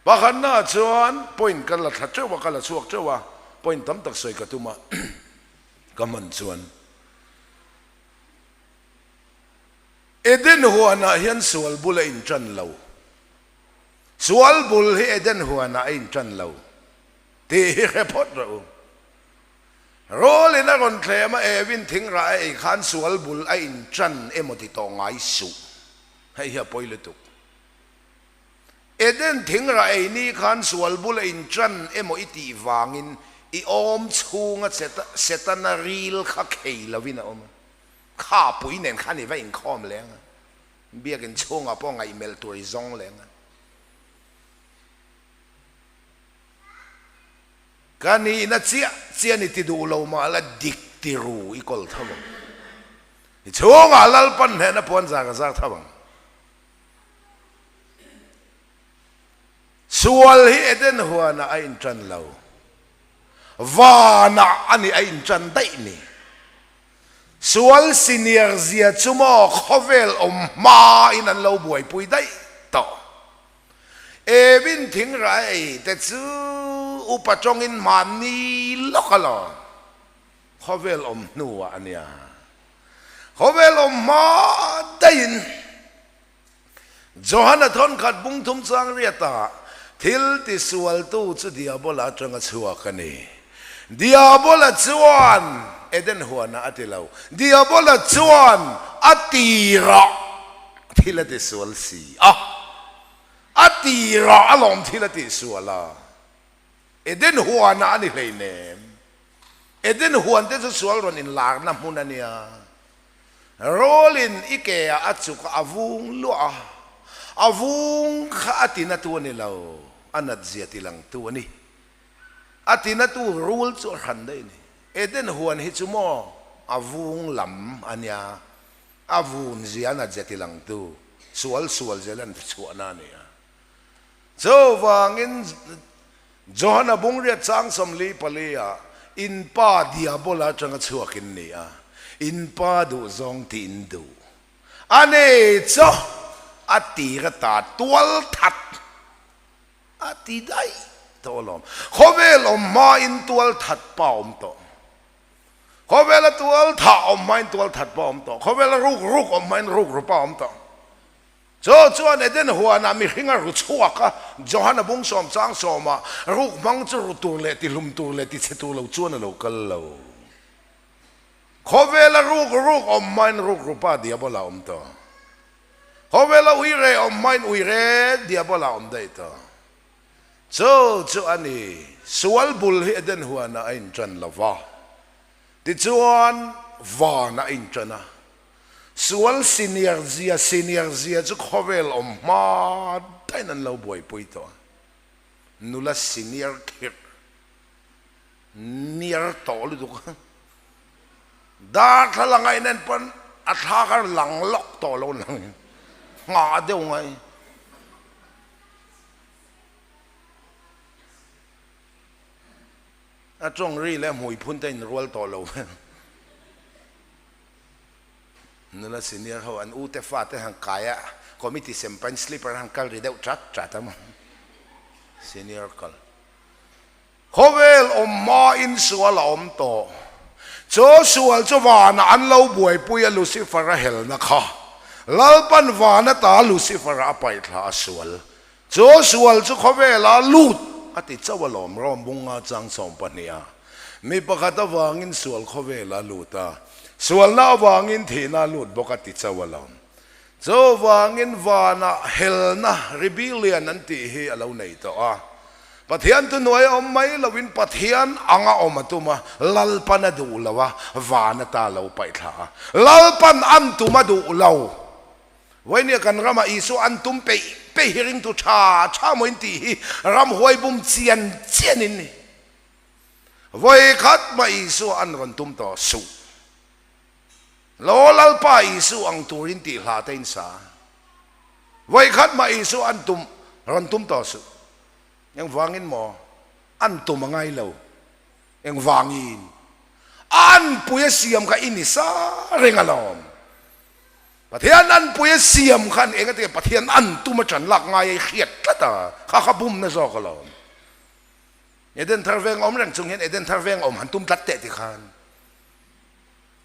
Pakhatnaah chuan point ka la thla teuh a, ka la chhuak teuh a, point tam tak sawi ka tum a, ka hman chuan Eden huanah hian sual bul a intan lo. Sual bul hi Eden huanah a intan lo tih hi hre phawt rawh u. Rawlin a rawn thlem a, Evin thingrah a ei khan sual bul a intan emaw ti tawh ngai suh. Hei hi a pawi lutuk. Eden thingrah ei ni khan sual bul a intan emaw i tih vangin i awm chhunga Setana ril kha khei lovin a awm a. Kha pui nen khan i va inkhawm leng a, biakin chhungah pawh ngaihmelh tur i zawng leng a. Ka nihna chiah chiah ni ti duh lo mah la dik ti ru i kawl tho ang. I chhungah Lalpan hnehna puan zar a zar tho ang. Sual hi Eden huanah a intan lo. Vanah a ni a intan daih ni. Sual senior zia chu maw khawvel awm hmain an lo buaipui daih tawh. Evin thingrah ei te chu upa tawngin mahni lawk alawm. Khawvel awm hnuah a nia. Khawvel awm hma daihin Johana thawnkhat bungthum chang riatah thil tisualtu chu Diabola atanga chhuak a ni. Diabola chuan Eden huanah a ti lo. Diabola chuan a tirah thil a tisual si a. A tirah alawm thil a tihsual a. Eden huanah a ni hleinem. Eden huan te chu sual rawn inlarna hmun a nia. Rawlin i ke ah a chuk a, a vung luah a. A vung kha a tinatu a ni lo, a natzia tilangtu a ni. A tinatu rul chu a hran daih a ni. Eden huan hi chu maw a vung lam a nia, a vun zia a natzia tilangtu, sual sual zel an chhuahna a ni a. Chuvangin Johana bungriat chang 44 ah in pa Diabola atanga chhuak in ni a, in pa duh zawng tih in duh a ni chu a tir ata tual that a ti daih tawh alawm. Khawvel awm hma in tual that pa awm tawh. Khawvela tual thah awm hma in tual that pa awm tawh. Khawvela ruk ruk awm hma in ruk ru pa awm tawh. Chu chuan Eden huanah mihring a ru chhuak a, Johana bung sawm chang sawmah ruk hmang chu ru tur leh tihlum tur leh tichhe tur lo chuan a lo kal lo. Khawvela ruk ruk awm hmain ruk rupa diabola awm tawh. Khawvela uire awm hmain uire diabola awm daih tawh. Chu chu a ni, sual bul hi Eden huanah a inṭan lo va, tichuan vanah a inṭan a. Sual senior zia senior zia chu khawvel awm hma daihin an lo buaipui tawh a, nula senior khirh niar tawh lutuk a, darthlalang a inen pawn a thla kha lang lawk tawh lo nang nghah deuh ngai. A tawng ri leh hmui phun te inrual tawh lo. Nula senior ho an u te fa te han kai a, committee sem pahin slipper han kal ri deuh chat chat a maw. Senior kal. Khawvel awm hmain sual a awm tawh. Chu sual chu vanah an lo buaipui a Lucifer a helna kha. Lalpan van ata Lucifer a paih thla a sual. Chu sual chu khawvela lut a ti chauh alawm Rom bunga chang 12 a. Mi pakhat avangin sual khawvela lut a, sualna avangin thihna lut bawk a ti chauh alawm. Chuvangin vanah helna, rebellion, an tih hi a lo nei tawh a. Pathian thuhnuai a awm mai loin Pathian anga awm a tum a, Lalpan a duh lo a, van ata lo paih thla a. Lalpan an tum a duh lo. Vawinia kan ramah Isua an tum peih peih hi ringtu tha tha maw in tih hi ramhuai bum chian chian in ni. Vawi khat mah Isua an rawn tum tawh suh. Lo Lalpa Isu ang turin tih hla te in sa. Vawi khat mah Isua an tum rawn tum tawh suh. Engvangin maw an tum a ngai lo. Engvangin? An pui a siam kha i ni sa reng alawm. Pathian anpui a siam khan eng ati Pathian an tum a ṭan lak ngai a i hriat tlat a, kha kha bumna zawk alawm. Eden thar veng awm reng chung hian Eden thar veng awm han tum tlat teh ti khan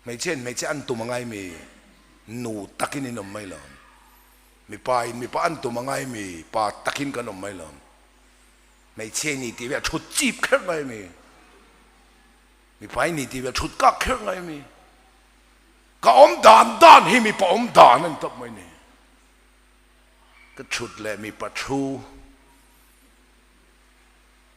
hmeichhia in hmeichhia an tum a ngai mi nu takin in awm mai lo, mipa in mipa an tum a ngai mi pa takin kan awm mai lo, hmeichhia in ni tih ve a thut chip kher ngai mi, mipa in ni tih ve a thut kak kher ngai mi. Ka awm dan dan hi mipa awm dan a ni tawp mai ni. Ka thut leh mipa thu.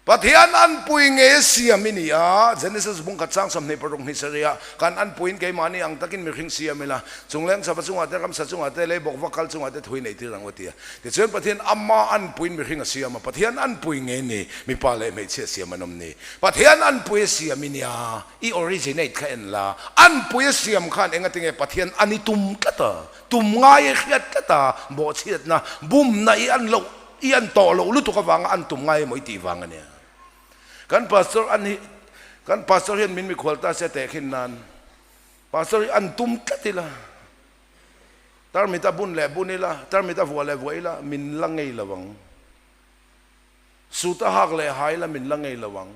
Pathian anpui nge a siam i ni a, Genesis bung khat chang 26 ni sarih ah kan anpuiin keimahni ang takin mihring siam ila, chungleng chhava chungah te, ramsa chungah te, leibawk va kal chungah te thui nei tir ang u a ti a. Tichuan Pathian ama anpuiin mihring a siam a, Pathian anpui nge ni mipa leh hmeichhia siam an awm ni. Pathian anpui a siam i nia. I originate kha en la, anpui a siam khan engati nge Pathian an i tum tlat a, tum ngai a hriat tlat a, bawhchhiatna, bumna i an loh, i an tawh loh lutuk avanga an tum ngai emaw i tih vang a nia. Kan pastor an hi, kan pastor hian min mikhual ta se tehkhin nan, pastor hi an tum tlat ila, tarmit a bun leh bun ila, tarmit a vuah leh vuah ila, min la ngei lo ang. Suit a hak leh ha ila min la ngei lo ang.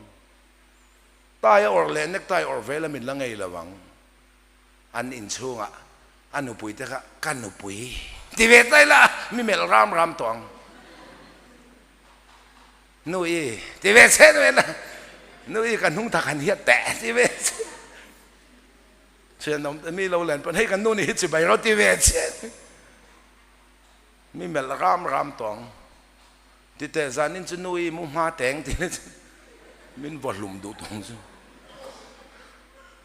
Tai a awrh leh necktie awrh ve la min la ngei lo ang. An inchhungah a nupui te kha ka nupui ti ve ta ila mi melh ram ram tawh ang. Nu i ti ve che nu ila nu i ka hnung thak han hiat teh ti ve che. Thianawm te mi lo len pawn hei kan nu nih hi chibai rawh ti ve che. Mi melh ram ram tawh ang. Ti teh zanin chu nu i mu hma teng ti le chu min vaw hlum duh tawng chu.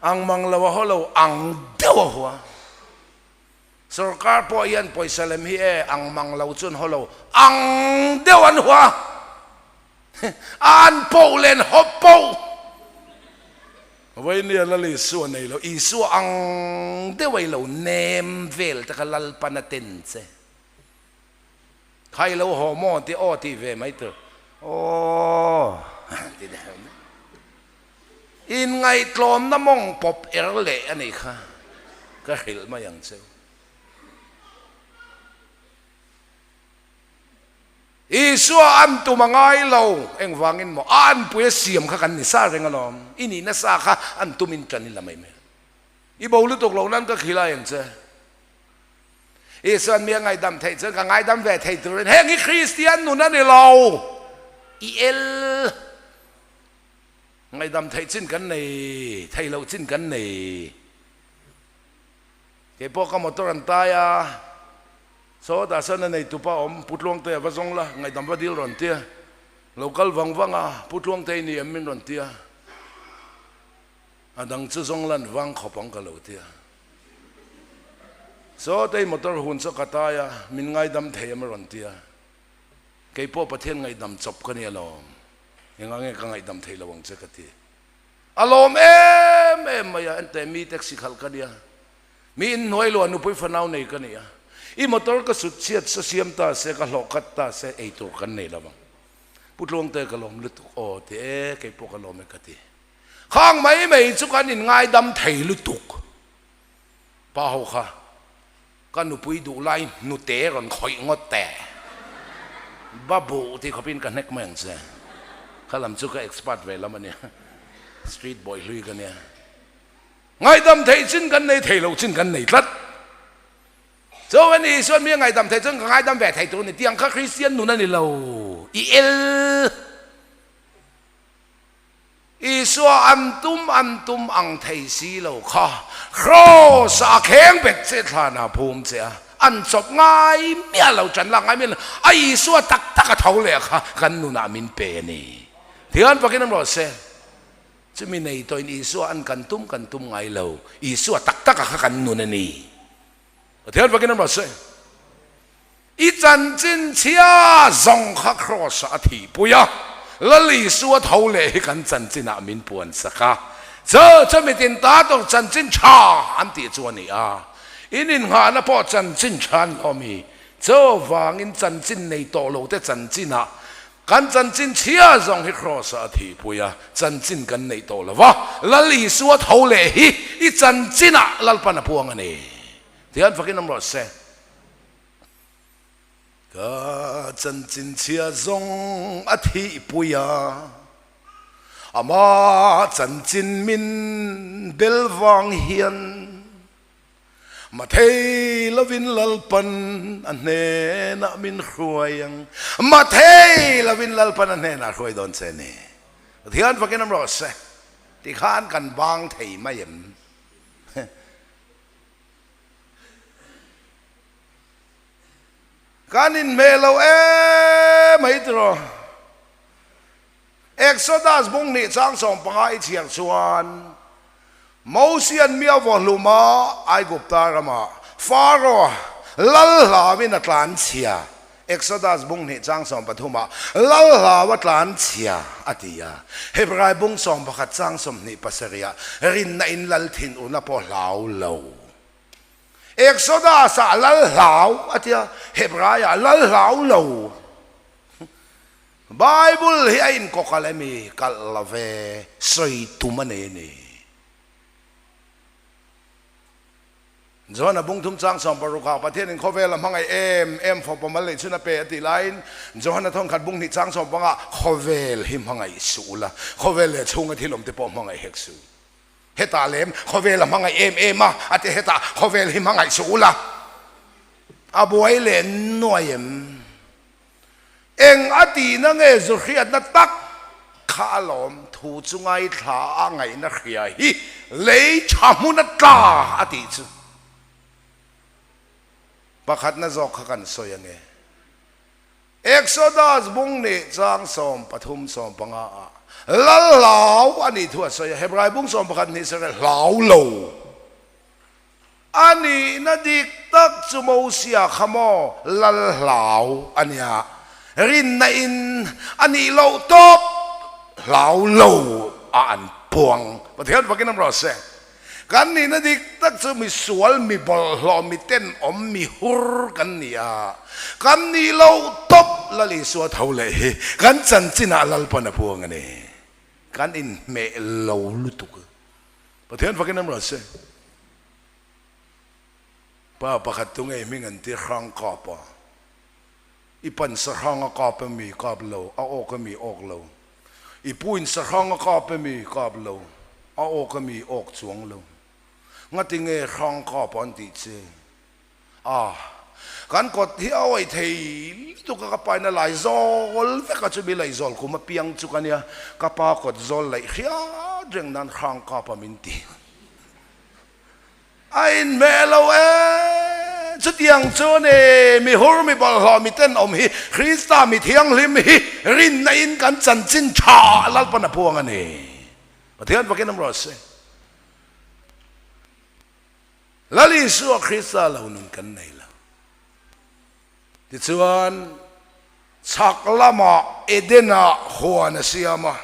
Ang mang lo a haw lo ang deuh a hua. Sorkar pawh hian pawisa lem hi e ang mang lo chu an haw lo ang deuh an hua. An poh len hawp poh. Vawini a Lal Isua nei lo Isua ang deuh a i lo nem vel te kha Lalpan a ten che. Kha i lo haw maw tih aw tih ve mai tur aw ti deuh mai. Inngaihtlawmna mawng pawp er leh a nih kha ka hrilh mai ang cheu. Isua an tum a ngai lo, engvangin maw a anpui a siam kha kan ni sa reng alawm, i nih nasa kha an tumin tan i la mai mai. I bo lutuk lo nan ka khilai ang che. Isuan mi a ngaihdam theih chuan ka ngaidam ve thei turin heng hi Kristian nun a ni lo. I el ngaihdam theih chin kan nei, thei loh chin kan nei. Kei pawh ka motor an tai a, sawtah sawn a nei tupa awm Pu Tluangtea va zawng la, ngaihdam va dil rawn tia. Lo kal vang vang a, Pu Tluangte i ni em min rawn tia. A dang chu zawng lan vang khawp ang ka lo tia. Sawtei motor hun chu ka tai a, min ngaidam thei em a rawn ti a. Kei pawh Pathian ngaihdam chawp ka ni alawm, engah nge ka ngaihdam thei lo ang che ka ti. A lawm em em mai a, enteh mi taxi khalh ka nia, mi inhnuai lo a nupui fanau nei ka ni a, i motor ka sut chhiat sa siam ta se, ka hlawh khat ta se, ei tur kan nei lo ang. Pu Tluangte ka lawm lutuk aw ti e, kei pawh ka lawm e ka ti. Khang mai mai chu kan inngaidam thei lutuk. Pa ho kha ka nupui duh lai hnute rawn khawih ngawt teh. Ba buh tih khawpin ka hnek mai ang che. Kha lam chu ka expert ve lam a nia. Street boy hlui ka nia. Ngaihdam theih chin kan nei thei lo chin kan nei tlat. Chu a ni chuan mi a ngaihdam theih chuan ka ngaidam ve thei tur a ni. Tiang kha Kristian nun a ni lo. I el. Isua an tum an tum ang thei si lo kha Kraws ah a kheng bet che thlan ah phum che a, an chawp ngai miah lo, ṭan lak ngai miah lo, a Isua tak tak a tho leh kha kan nunah min pe a ni. Thian pakin an rawh se, chumi nei tawhin Isua an kan tum kan tum ngai lo, Isua tak tak a kha kan nun a ni. Pathian fakin an rawh se. I chanchin chhia zawng kha Kraws ah a thihpui a, Lal Isua tho leh hi kan chanchinah min puan sak a. Chu chu mitin ta tur chanchin tha an tih chu a ni a. In innghahna pawh chanchin tha an hlawm hi. Chuvangin chanchin nei tawh lo te chanchinah kan chanchin chhia zawng hi Kraws ah a thihpui a, chanchin kan neih tawh lo va, Lal Isua tho leh hi i chanchinah Lalpan a puang a ni. Tihian fakin awm rawh se. Ka chanchin chhia zawng a thihpui a, ama chanchin min bel vang hian Mathei lovin Lalpan a hnenah min hruai ang. Mathei lovin Lalpan a hnenah hruai dawn che ni. Pathian fakin awm rawh se. Tikhan kan bang thei mai em? Kan inhmeh lo em mai tiraw? Exodus bung hnih chang 15 i chhiar chuan Mosian mi a vawhlum a, Aigupta ramah Pharaoh lal hlauin a tlan chhia. Exodus bung hnih chang 13 ah lal hlau a tlan chhia a ti a. Hebrai bung 11 chang 27 ah rinna in lal thinurna pawh hlau lo. Exodus ah lal hlau a tia, Hebrai ah lal hlau lo. Bible hi a inkawkalh emi? Kalh lo ve, sawi tum a nei a ni. Johana bung thum chang 16 ah Pathianin khawvel a hmangaih em em fawpa mal leh chhun a pe a tih laiin Johana thawnkhat bung hnih chang 15 khawvel hi hmangaih suh ula, khawvel leh chhunga thil awm te pawh hmangaih hek suh. Hetah lem khawvel a hmangaih em em a, a ti hetah khawvel hi hmangaih suh ula, a buai leh nuai em? Eng a tihna nge zu hriatna tak kha a lawm thu chu ngaithla a ngaihna hria hi lei tha hmun a tla a tih chu pakhatna zawk kha kan sawi ange. Exodus bung nih chang 13 15 ah lal hlau a nih thu a sawi a, Hebrai bung 11 hnih sawi hlau lo. A nihna dik tak chu Mosia kha maw lal hlau a nia, rinna in a nih loh tawp hlau lo a an puang. Pathian fakin awm rawh se. Kan nihna dik tak chu misual, mi bawlhhlawh, mi tenawm, mi hur kan ni a, kan nih loh tawp Lal Isua tho leh hi kan chanchinah Lalpan a puang a ni. Kan inhmeh lo lutuk. Pathian fakin awm rawh se. Pa pakhat tu ngei hming an ti hrang kap a, i pan sahrang a kap emi kap lo, a awk emi awk lo, i pu in sahrang a kap emi kap lo, a awk emi awk chuang lo. Ngati nge hrang kap a an tih che? A, kan kawt hi a awih thei lutuk a, ka pa in a lai zawl vek a, chumi lei zawl kum apiang chu ka nia, ka pa kawt zawl laih hriat reng nan hrang kap a min ti. A inhmeh lo e, chutiang chu a ni, mi hur, mi bawlhhlawh, mi tenawm hi Krista mi thianghlim hi rinna in kan chanchin tha a Lalpan a puang a ni. Pathian fakin awm rawh se. Lal Isua Krista lo nun kan nei lo. Tichuan, chhak lamah Eden-ah huan a siam a.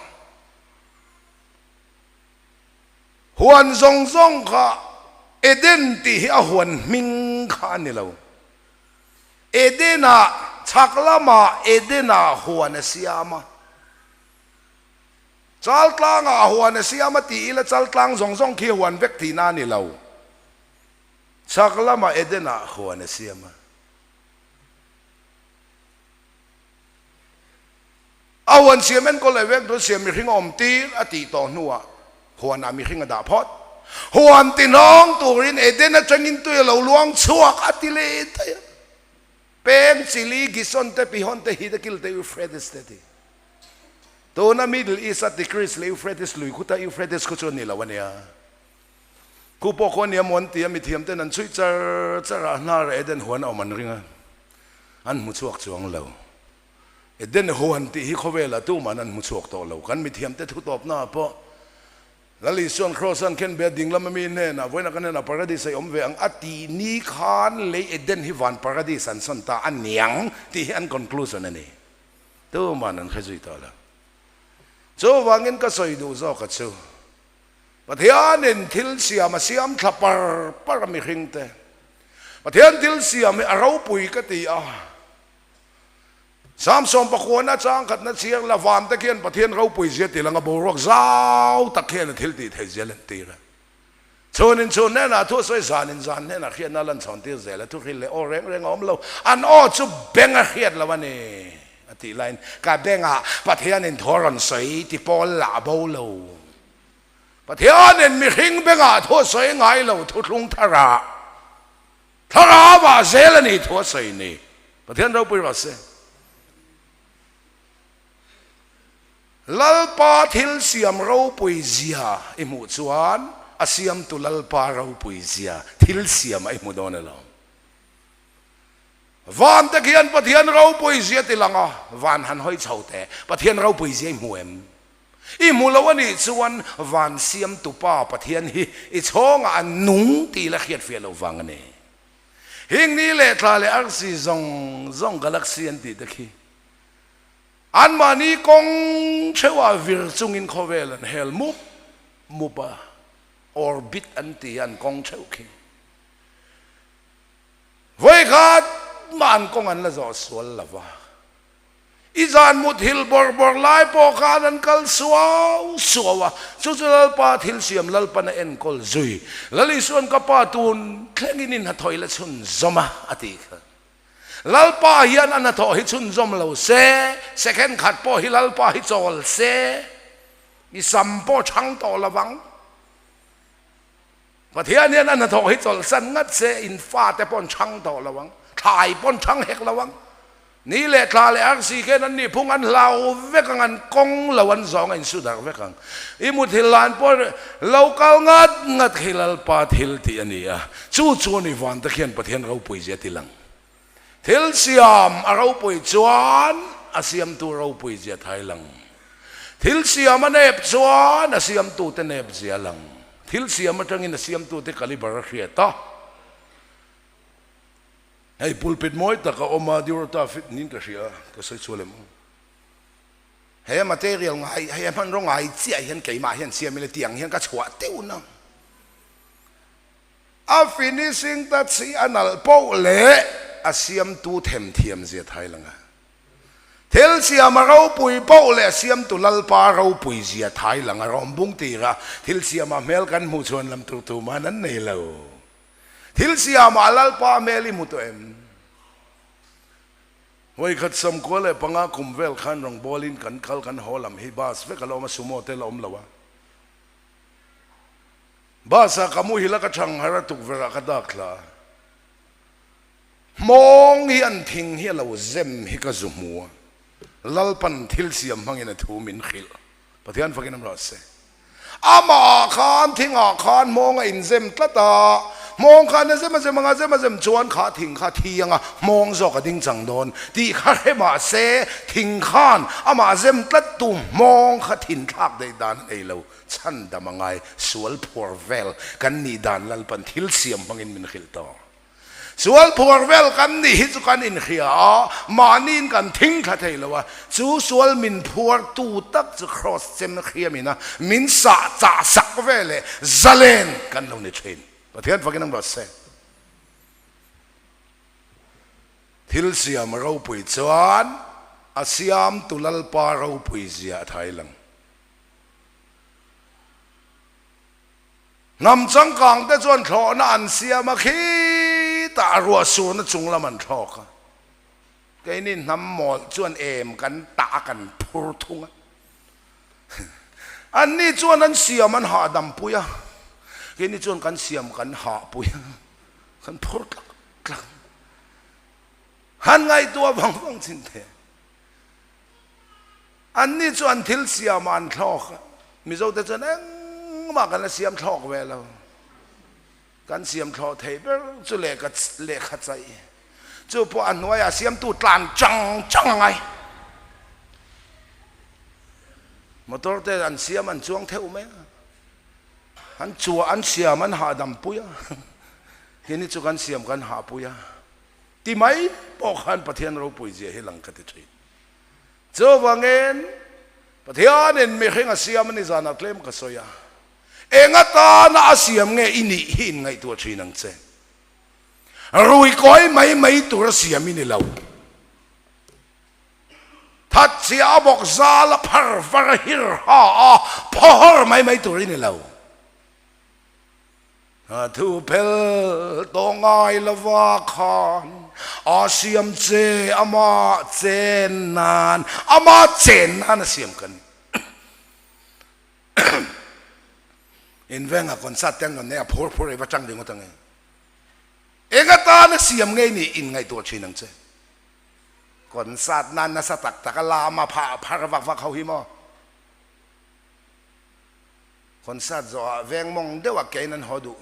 Huan zawng zawng kha Eden tih hi a huan hming kha a ni lo. Eden-ah, chhak lamah Eden-ah huan a siam a. Chaltlangah huan a siam a tih ila chaltlang zawng zawng khi huan vek tihna a ni lo. Chhak lamah Eden-ah huan a siam a. A huan siam enkawl leh vek dawn siam mihring a awm tir a tih tawh hnuah huanah mihring a dah phawt. Huan tihnawng turin Eden atangin tui a lo luang chhuak a ti leh daih a. Peng, Chili, Gison te, Pihon te, Hidekil te, Euphrates te ti. Tuna Middle East a Tigris leh Euphrates lui khuta Euphrates khu chu a ni lo a nia. Khu pawh khu a nia maw an ti a, mithiam ten an chhuih char char a, hnar Eden huan a awm an ring a, an hmu chhuak chuang lo. Eden huan tih hi khawvelah tuman an hmu chhuak tawh lo. Kan mithiam te thu tawpna ah pawh Lal Isuan Kraws an khen be a ding lam ami hnenah vawiin kan hnenah Paradise a awm ve ang a tih ni khan lei Eden hi van Paradise an sawn ta a niang tih hi an conclusion a ni. Tuman an hre zui tawh lo. Chuvangin ka sawi duh zawk a chu, Pathianin thil siam a siam thla par par a mihring te. Pathian thil siam hi a ropui ka ti a. Samson pakuana chang khatna chiang la van te khian Pathian ropui zia ti langa boruak zau tak hian a thil tih theih zia lan tir a. Chhunin chhun hnenah thu a sawi, zanin zan hnenah hriatna a lan chhawn tir zel a, thu hrilh leh aw reng reng a awm lo, an aw chu beng a hriat lo a ni a tih laiin ka bengah Pathianin thu a rawn sawi ti pawl lah bo lo. Pathianin mihring bengah thu a sawi ngai lo thuthlung tharah thlarauah zel a ni thu a sawi ni. Pathian ropui rawh se. Lalpa thil siam ropui zia i hmuh chuan a siamtu Lalpa ropui zia thil siamah i hmu dawn elo? Van te khian Pathian ropui zia ti lang a, van han hawi chho teh, Pathian ropui zia i hmu em? I hmu lo a nih chuan van siamtu Pa Pathian hi i chhawngah a nung tih la hriatfiah loh vang a ni. Hing ni leh thla leh arsi zawng zawng galaxy an tih te khi Anmahni kawng theuhah vir chungin khawvel an hel mup mup a, orbit an ti a an kawng theuh khi. Vawikhat mah an kawng an la zawh sual lo va, i zan mut hil bawrh bawrh lai pawh khan an kal suau suau a, chu chu Lalpa thil siam Lalpan a enkawl zui. Lal Isuan ka pa tun thlengin in hnathawih la chhun zawm a, a tih kha. Lalpa hian a hnathawh hi chhunzawm lo se, second khat pawh hi Lalpa hi chawl se, i sam pawh chhang tawh lo vang. Pathian hian a hnathawh hi chawlhsan ngat se, in fate pawh an chhang tawh lo vang, thlai pawh an chhang hek lo vang. Ni leh thla leh arsi khian an nih phung an hlau vek ang, an kawng lo an zawng a insu darh vek ang. I muthilh lan pawh lo kal ngat ngat khi Lalpa thil tih a ni a, chu chuan i vante khian Pathian ropui zia ti lang. Thil siam a ropui chuan a siamtu ropui zia thai lang. Thil siam a nep chuan a siamtute nep zia lang. Thil siam atangin a siamtute caliber a hriat a. Hei pulpit mawi tak a awm a, Durota fit niin ka hria, ka sawi chhuah lem ang. He material ngai, hei hmanraw ngai chiah hian keimah hian siam ila tiang hian ka chhuah teuh na. A finishing touch hi a nalh poh leh a siamtu themthiam zia thai lang a. Thil siam a ropui poh leh a siamtu Lalpa ropui zia thai lang a rawm bung tira thil siama hmel kan hmuh chhuan lam tur tuman an nei lo. Thil siamah Lalpa hmel i hmu tawh em? Vawikhat 95 kum vel khan rawngbawlin kan kal kan haw lam hi bus vek a la awm a, sumo te la awm lo a. Bus ah ka muhil a ka thang har a tukverh ah ka dak thla a. Hmawng hi an thing hi a lo zem hi ka zu hmu a. Lalpan thil siam hmangin a thu min hrilh. Pathian fakin awm rawh se. Amah ah khan thing ah khan hmawng a inzem tlat a, hmawng khan a zem a zem anga zem a zem chuan kha thing kha thi anga hmawng zawk a ding chang dawn tih kha hre mah se thing khan amah zem tlat tu hmawng kha thin thlak daih dan a nei lo chhan dam a ngai sual phuar vel kan nih dan Lalpan thil siam hmangin min hrilh tawh. Sual phuar vel kan nih hi chu kan inhria a, mahniin kan thing thla thei lo a, chu sual min phuar tu tak chu Kraws chem hriamin a min sah chah sak ve leh zalen kan lo ni thin. Pathian fakin an rawh se. Thil siam ropui chuan a siamtu Lalpa ropui zia a thai lang. Hnam changkang te chuan thlawhna an siam a, khitah ruah surna chung lam an thlawk a. Keini hnam mawlh chuan em kan tah a kan phur thung a. Anni chuan an siam an hahdam pui a, keini chuan kan siam kan hahpui a, kan phur tlak tlak. Han ngaihtuah vang vang chin the. Anni chu an thil siamah an thlawk a, Mizote chuan engmah kan la siam thlawk ve lo. Kan siam thlawh thei ber chu lehkha lehkha chaih. Chu pawh a hnuaiah siamtu tlan chang chang a ngai. Motor te an siam an chuang theuh mai a, an chua an siam an hahdam pui a, keini chu kan siam kan hahpui a. Ti mai pawh khan Pathian ropui zia hi lang ka ti thin. Chuvangin, Pathianin mihring a siam a ni zanah tlem ka sawi a, eng atana a siam nge i nih hi inngaihtuah thin ang che. Rui kawi mai mai tur a siam i ni lo. Thatchhia a bawk zal a phar var a hir ha a phawhawr mai mai tur i ni lo. Thu phel tawh ngai lova khan a siam che ama chen nan, ama chen nan a siam kan ni. Invenga concert te an rawn nei a, phur phur ei va chang ringawt ang e. Eng atana siam ngei ni in ngaihtuah thin ang che. Concert nan nasa tak tak a lama phah phar vak vak ho hi maw? Concert zawhah veng mawng deuh a kein an haw duh.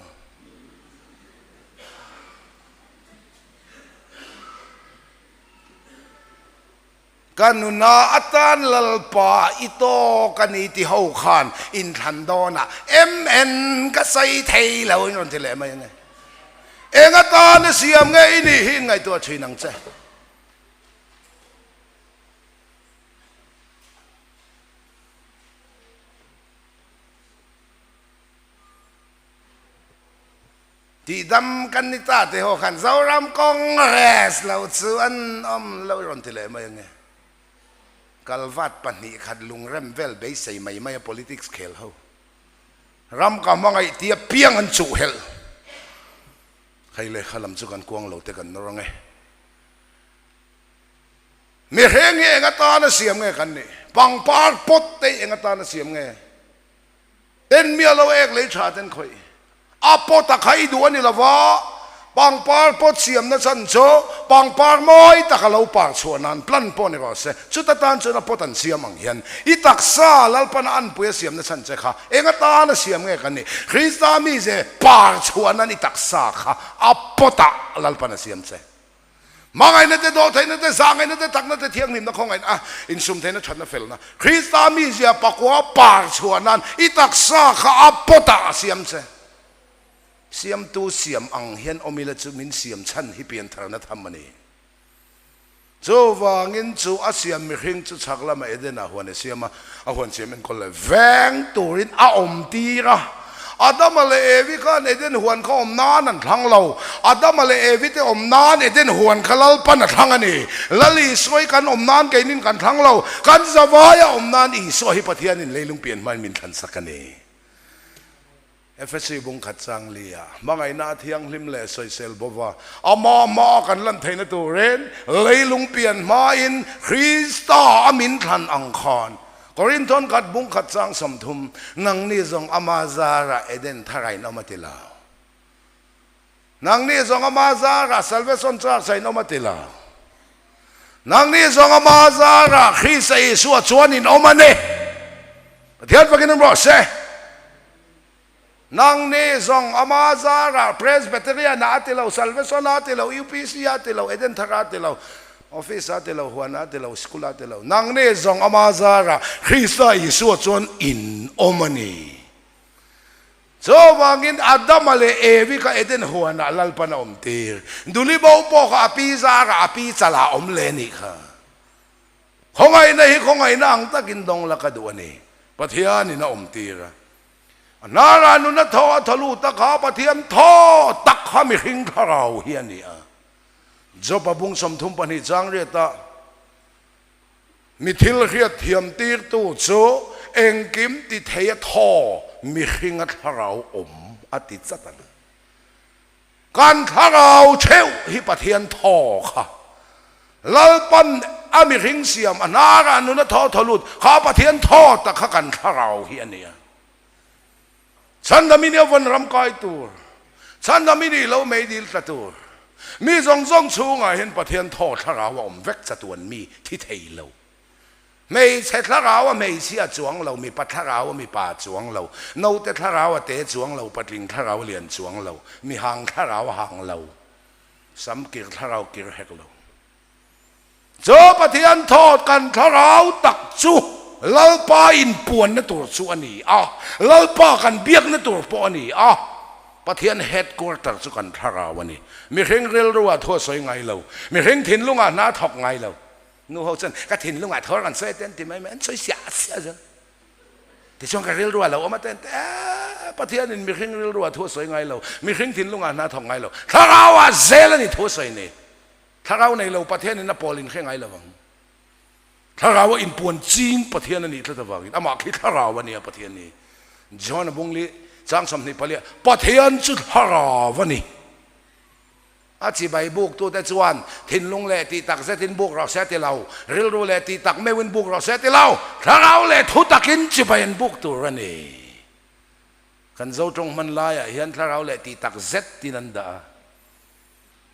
Ka nuna atan Lalpa i tawk a ni ti ho khan inthlan dawnah MN ka sawi thei lo in rawn ti leh mai ange. Eng atan a siam nge i nih hi in ngaihtuah thin ang che. Tihdam kan ni ta te ho khan Zoram Congress lo chu an awm lo i rawn ti leh mai ange. Kalvat 2 khat lungrem vel beisei mai mai a politics khel ho. Ram ka hmangaih tia piang an chuh helh. Hei lehkha lam chu kan kuang lo te kan nawr ange. Mihring hi eng atana siam nge kan nih? Pangpar pawt te hi eng atana siam nge? En miah lo ek lei tha ten khawih. A pawt a kha i duh a ni lova, pangpar pawt siamna chan chu pangpar mawi tak a lo par chhuah nan plan pawh ni rawh se. Chuta tan chuan a pawt an siam ang hian i taksa Lalpana anpui a siamna chan che kha eng atana siam nge kan nih? Krista mize par chhuah nan i taksa kha a pawtah Lalpana siam che. Hmangaihna te, dawhtheihna te, zahngaihna te, takna te, thianghlimna, khawngaihna, a insumtheihna, thatna, felna, Krista mizia pakua par chhuah nan i taksa kha a pawtah a siam che. Siamtu siam ang hian awm ila chu min siam chhan hi piantharna tham a ni. Chuvangin chu a siam mihring chu chhak lama Eden-ah huan a siam a, a huan siam enkawl leh veng turin a awm tir a. Adama leh Evi khan Eden huan kha awm nan an thlang lo. Adama leh Evi te awm nan Eden huan kha Lalpan a thlang a ni. Lal Isua hi kan awm nan keinin kan thlang lo. Kan zavaia awm nan Isua hi Pathianin leilung pian hmain min thlansak a ni. Efesi bung khat chang li a hmangaihna a thianghlim leh sawisel bova ama hmaa kan lan theihna turin leilung pian hmain Krista a min thlan ang khan Korinthon khat bung khat chang 30 nangni zawng ama zara Eden thar a inawm a ti lo. Nangni zawng ama zara Salvation Church a inawm a ti lo. Nangni zawng ama zara Krista Isua chuan inawm a ni. Pathian fakin awm rawh se. Nangni zawng ama zara Presbyterian a ti lo, Salvation a ti lo, UPC a ti lo, Eden Thar a ti lo, Office a ti lo, Huan a ti lo, School a ti lo. Nangni zawng ama zara Krista Isua chuan inawm a ni. Chuvangin Adama leh Evi kha Eden huanah Lalpan a awmtir. Duli bo pawh kha a pi zarah a pi chalah a awm leh a nih kha. Khawngaihna hi khawngaihna ang takin dawng la ka duh a ni. Pathianin a awmtir a. A hnarah nuna thaw a thaw lut a kha Pathian thaw tak kha mihring thlarau hi a ni a. Job-a bung 32 chang riatah Mi thil hriat thiam tirtu chu engkim ti thei a thaw mihringa thlarau awm a ti chat ang. Kan thlarau theuh hi Pathian thaw kha. Lalpan a mihring siam a hnarah nun a thaw thaw lut kha Pathian thaw tak kha kan thlarau hi a nia. Chhandam i nia vawn ram kai tur, chhandam i nih lo meidil tla tur. Mi zawng zawng chhungah hian Pathian thaw thlarau a awm vek chatuan mi thi thei lo. Hmeichhe thlarau a hmeichhia chuang lo, mipa thlarau a mipa chuang lo, naute thlarau a te chuang lo, patling thlarau a lian chuang lo, mihang thlarau a hang lo, samkir thlarau kir hek lo. Chu Pathian thawt kan thlarau tak chu Lalpa inpuanna tur chu a ni a, Lalpa kan biakna tur pawh a ni a, Pathian headquarter chu kan thlarau a ni. Mihring rilruah thu a sawi ngai lo, mihring thinlungah hna a thawk ngai lo. Nu ho chuan ka thinlungah thaw kan sawi te an ti mai mai, an sawi siah siah zel. Tichuan ka rilruah lo awm a ten te, Pathianin mihring rilruah thu a sawi ngai lo, mihring thinlungah hna a thawk ngai lo, thlarauah zel a ni thu a sawi ni. Thlarau nei lo Pathian in a pawl in hre ngai lo ang. Thlarau a inpuan ching Pathian a nih tlat avangin amah khi thlarau a nia Pathian ni. John a bung li Chang 24 Pathian chu thlarau a ni. A chibai buktute chuan thinlung leh tih tak zetin buk rawh se a ti lo, rilru leh tih tak meuhin buk rawh se a ti lo, thlarau leh thu takin chibai an buk tur a ni. Kan Zo tawng hman laiah hian thlarau leh tih tak zet tin an dah a.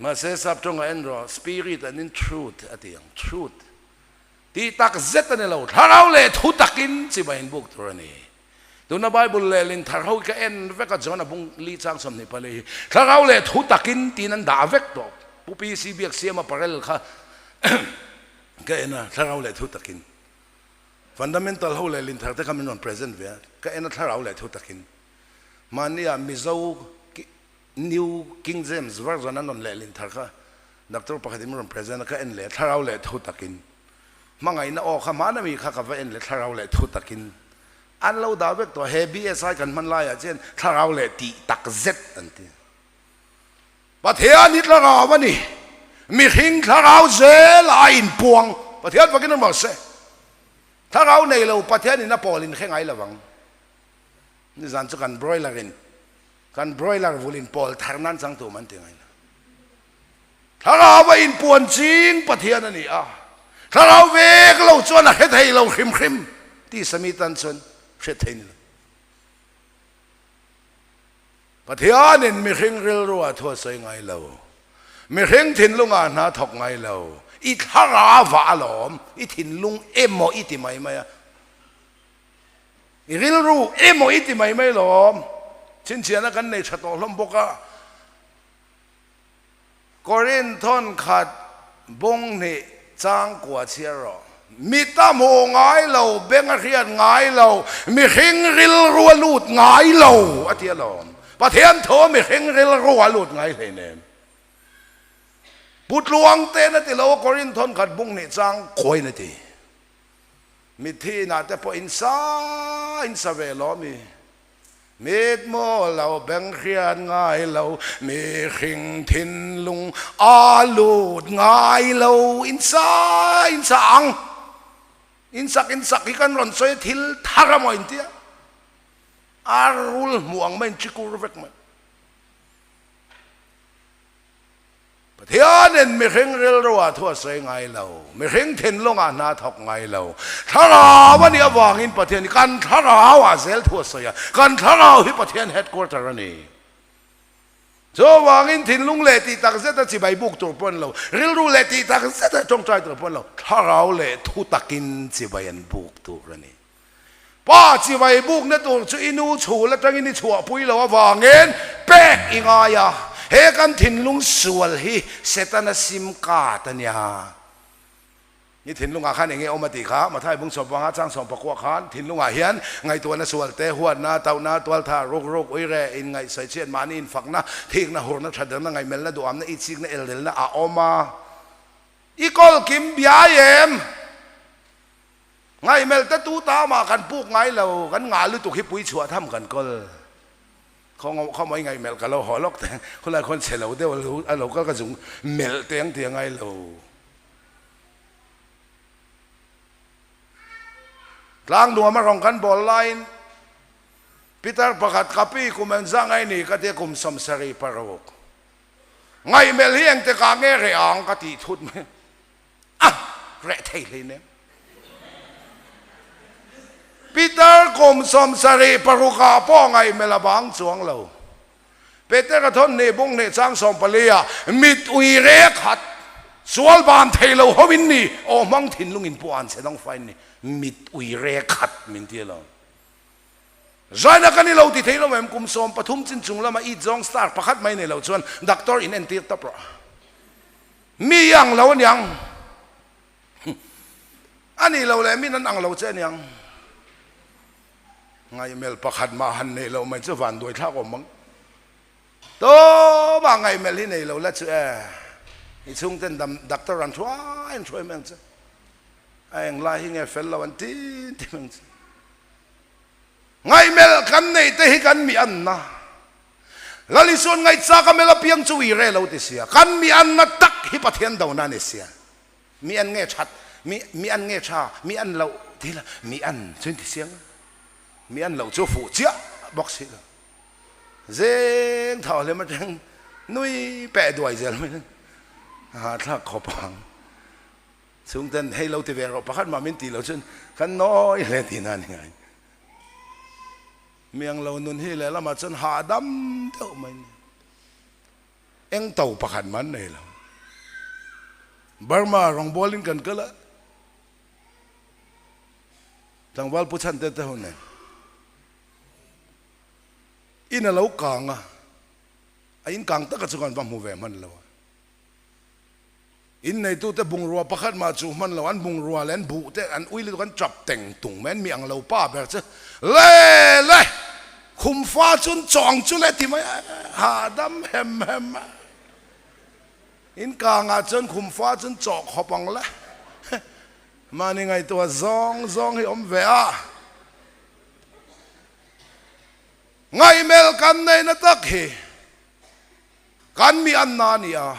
Mahse sap tawngah en rawh, spirit an in truth a ti ang, truth. Tih tak zet a ni lo, thlarau leh thu takin chibai an buk tur a ni. Tuna Bible lehlin thar ho hi ka en vek a, John a bung li chang 24 hi thlarau leh thu takin tiin an dah vek tawh. Pu PC Biaksiama parel kha ka en a, thlarau leh thu takin. Fundamental ho lehlin thar te kha min rawn present ve a, ka en a thlarau leh thu takin. Mahnia Mizo New King James Version an rawn lehlin thar kha Doctor pakhatin min rawn present a, ka en leh a thlarau leh thu takin. Hmangaihna aw kha hmana mi kha ka va en leh thlarau leh thu takin an lo dah vek tawh. He BSI kan hman laiah chuan thlarau leh tih tak zet an ti. Pathian hi thlarau a ni. Mihring thlarau zela a inpuang. Pathian fakin an rawh se. Thlarau nei lo Pathianin a pawl in hre ngai lo vang. Nizan chu kan broiler in kan broiler vulin pawl thar nan chang tum an ti ngai lo. Thlarau a inpuan ching Pathian a ni a, thlarau vek lo chuan a hre thei lo hrim hrim tih Sami tan chuan hriat thei ni lo. Pathianin mihring rilruah thu a sawi ngai lo, mihring thinlungah hna thawk ngai lo, i thlarau vah alawm, i thinlung emaw i ti mai mai a, i rilru emaw i ti mai mai lawm, chhinchhiahna kan nei tha tawh hlawm bawk a. Korinthon khat bung hnih chang kua chhiar rawh. Mi ta hmuh ngai lo, beng a hriat ngai lo, mihring rilru a lut ngai lo a ti alawm. Pathian thu a mihring rilru a lut ngai hleinem. Pu Tluangten a ti lo a Korinthon khat bung hnih chang kuain a ti. Mitthi inah te pawh in sa in sa ve lo mi. Mit maw lo beng hriat ngai lo, mihring thinlung a lut ngai lo. In sa in sa ang, in sak in sak hi kan rawn sawi a thil thar a maw in tia, a rul hmuh ang mai in chikur vek mai. Pathianin mihring rilruah thu a sawi ngai lo, mihring thinlungah hna a thawk ngai lo. Thlarau a nih avangin Pathian hi kan thlarauah zel thu a sawi a, kan thlarau hi Pathian headquarter a ni. Chuvangin thinlung leh tih tak zeta chibai buk tur pawh a ni lo, rilru leh tih tak zeta tawngtai tur pawh a ni lo, thlarau leh thu takin chibai an buk tur a ni. Pa chibai bukna tur chu i nu chhul atangin i chhuahpui lo avangin pek i ngai a, he kan thinlung sual hi Setana sim card a nia. I thinlungah khan enge awm a tih kha Mathai bung sawm panga chang sawm pakua khan thinlungah hian ngaihtuahna sual te, huatna, tauhna, tualtha, rukruk, uire, inngaihsawi chhiat, mahni infakna, thikna, hurna, thatderna, ngaihmelna, duhamna, itsikna, elrelna a awm a. I kawl kim biai em? Ngaihmelh te tu ta mah kan puk ngai lo, kan ngah lutuk hi pui chhuah tham kan kawl. Khaw khaw mai ngaihmelh ka lo haw lawk te, khulai khawn chhe lo deuh a lo kal ka zung melh te ang ti a ngai lo. Tlang nuam a rawng kan bawl laiin Peter pakhat ka pi kum engzah ngai ni ka tia kum 76. Ngaihmelh hi engtikah nge reh ang ka tih thut mai. A reh thei hleinem. Peter kum 76 ah pawh ngaihmelh a bang chuang lo. Peter a thawn hnih bung hnih chang 14 ah mit ui re khat sual ban thei lo ho in ni aw hmang thinlung in pawh an che dang fain ni mit ui re khat min ti lo. Zaina kan i lo ti thei lo em kum 13 chin chung lama it zawng star pakhat mai nei lo chuan doctor in entir tawp rawh. Mi i ang lo aniang. A nih lo leh min an ang lo che aniang. Ngaihmelh pakhat mah han neih loh mai chu van duai thlak awm ang. Tumah ngaihmelh hi nei lo la chu e. I chhungten dam doctor an hruai an hruai mai ang che. A englai hi nge fel lo an tin ti mai ang che. Ngaihmelh kan neih te hi kan mi anna. Lal Isuan ngaihchak a mel apiang chu ui reh lo ti sia. Kan mi anna tak hi Pathian dona a ni sia. Mi an nge that, mi mi an nge tha, mi an loh ti la, mi an chu in ti siang a. Mi an loh chu fuh chiah bawk si lo. Zeng thau hlem atang nui peh duai zel mai a hahthlak khawp ang. Chhungten hei lo ti ve rawh pakhat mah min tih loh chuan kan nawi hle tihna a ni ngai. Miang lo nun hi lehlamah chuan hahdam deuh mai a ni. Eng to pakhat mah an nei lo. Burma rawngbawlin kan kal a, tlangval pu chhan te te ho nen in a lo kang a, a in kang taka chu kan va hmu ve hman lo a. In neitute bungrua pakhat mah chu hman lo, an bungrua leh an buh te an ui lutuk an tap teng tung mai, an mi ang lo pa ber chu le le khum fa chun chawng chu le ti mai a, hahdam hem hem a. In kangah chuan khum fa chun chawh khawp ang le, mahni ngaihtuah zawng zawng hi awm ve a. Ngaihmelh kan neihna tak hi. Kan mi anna a ni a,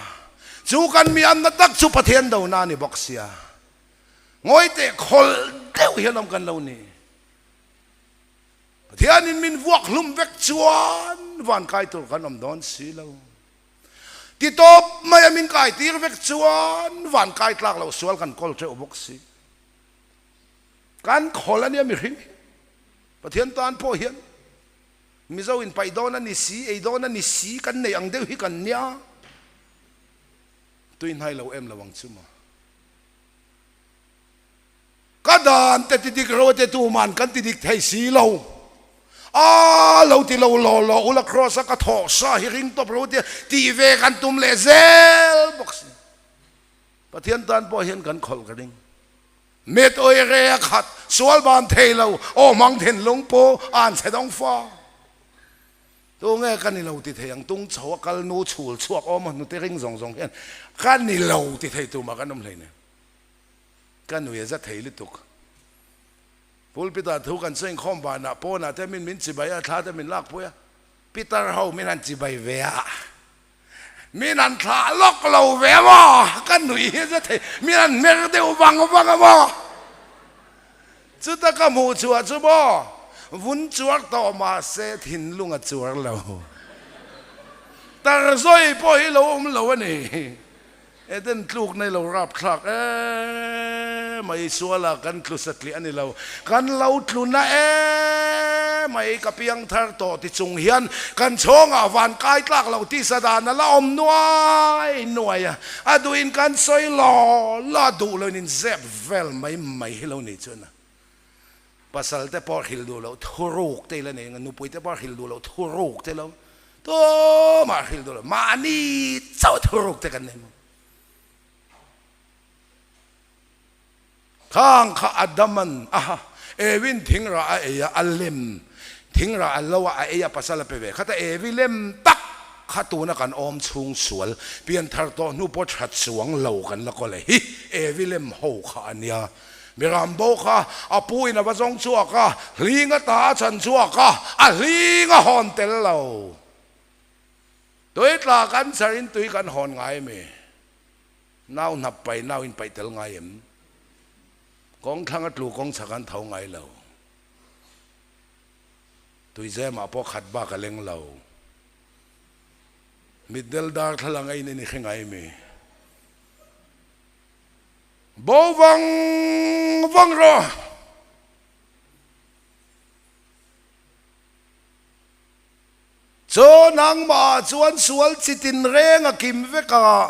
chu kan mi anna tak chu Pathian dona a ni bawk sia. Ngawi teh khawlh deuh hian awm kan lo ni. Pathianin min vuak hlum vek chuan van kai tur kan awm dawn si lo. Ti tawp mai a min kai tir vek chuan van kai tlak loh sual kan kawl teuh bawk si. Kan khawl a nia mihring hi. Pathian tan pawh hian Mizo in paih dawn a ni si, ei dawn a ni si, kan neih ang deuh hi kan nia. Tui hnai lo em lo ang chu maw. Ka dan te ti dik ro te tuman kan ti dik thei si lo. A lo ti lo law law ula cross a ka thawh sa hi ring tawp ro tia tih ve kan tum leh zel bawk si. Pathian tan pawh hian kan khawlh ka ring. Met awi re a khat, sual ban thei lo, aw hmang thinlung pu an chhe dawng fa. Tu nge ka ni lo ti thei ang, tung chho a kal nu chhul chhuak awm a hnute ring zawng zawng hian ka ni lo ti thei tumah kan awm hleinem. Ka nui a za thei lutuk. Pulpit ah thu kan sawi inkhawm vanah pawnah te min min chibai a, thla te min lakpui a, Pitar ho min han chibai ve a. Min an thlah lawk lo ve maw? Ka nui hi a thei. Min an hmer deuh vang vang a maw? Chuta ka hmuh chhuah chu maw? Vun chuar tawh mahse thinlung a chuar lo. Tarzawi pawh hi lo awm lo a ni. Eden tluk nei lo rapthlak emai suala kan tlu satliah a ni lo, kan lo tlu na emai ka piang thar tawh ti chung hian kan chhawngah van kai tlak lo tisa dan a la awm nuai nuai a, a duhin kan sawi law law a duh loin in zep vel mai mai hi lo ni chuan a pasal te pawh hrilh duh loh thuruk te ila nei ang a, nupui te pawh hrilh duh loh thuruk te lo Tumah hrilh duh lo, mahni chauh thuruk te kan nei maw? Khang kha Adaman aha Ewin thingrah a ei a, a lem thingrah a lo a, a ei a pasal a pe ve. Khata Ewi lem tak kha tuna kan awm chhung sual pianthar tawh hnu pawh that chuang lo kan la kawl e hi Ewi lem ho kha a nia. Miram bo kha a pu in a va zawng chhuak a, hling a ta a chhan chhuak a, a hling a hawn tel lo. Tui tla kan chhar in tui kan hawn ngai mi? Nau hnap pai nau in paih tel ngai em? Kawng thlang a tlu kawng chhak an tho ngai lo. Tui zem ah pawh khat bak a leng lo. Mitdel dar thlalang a in in i hre ngai mi? Bo vang vang rawh. Chaw nangmah chuan sual chi tinreng a kim vek a,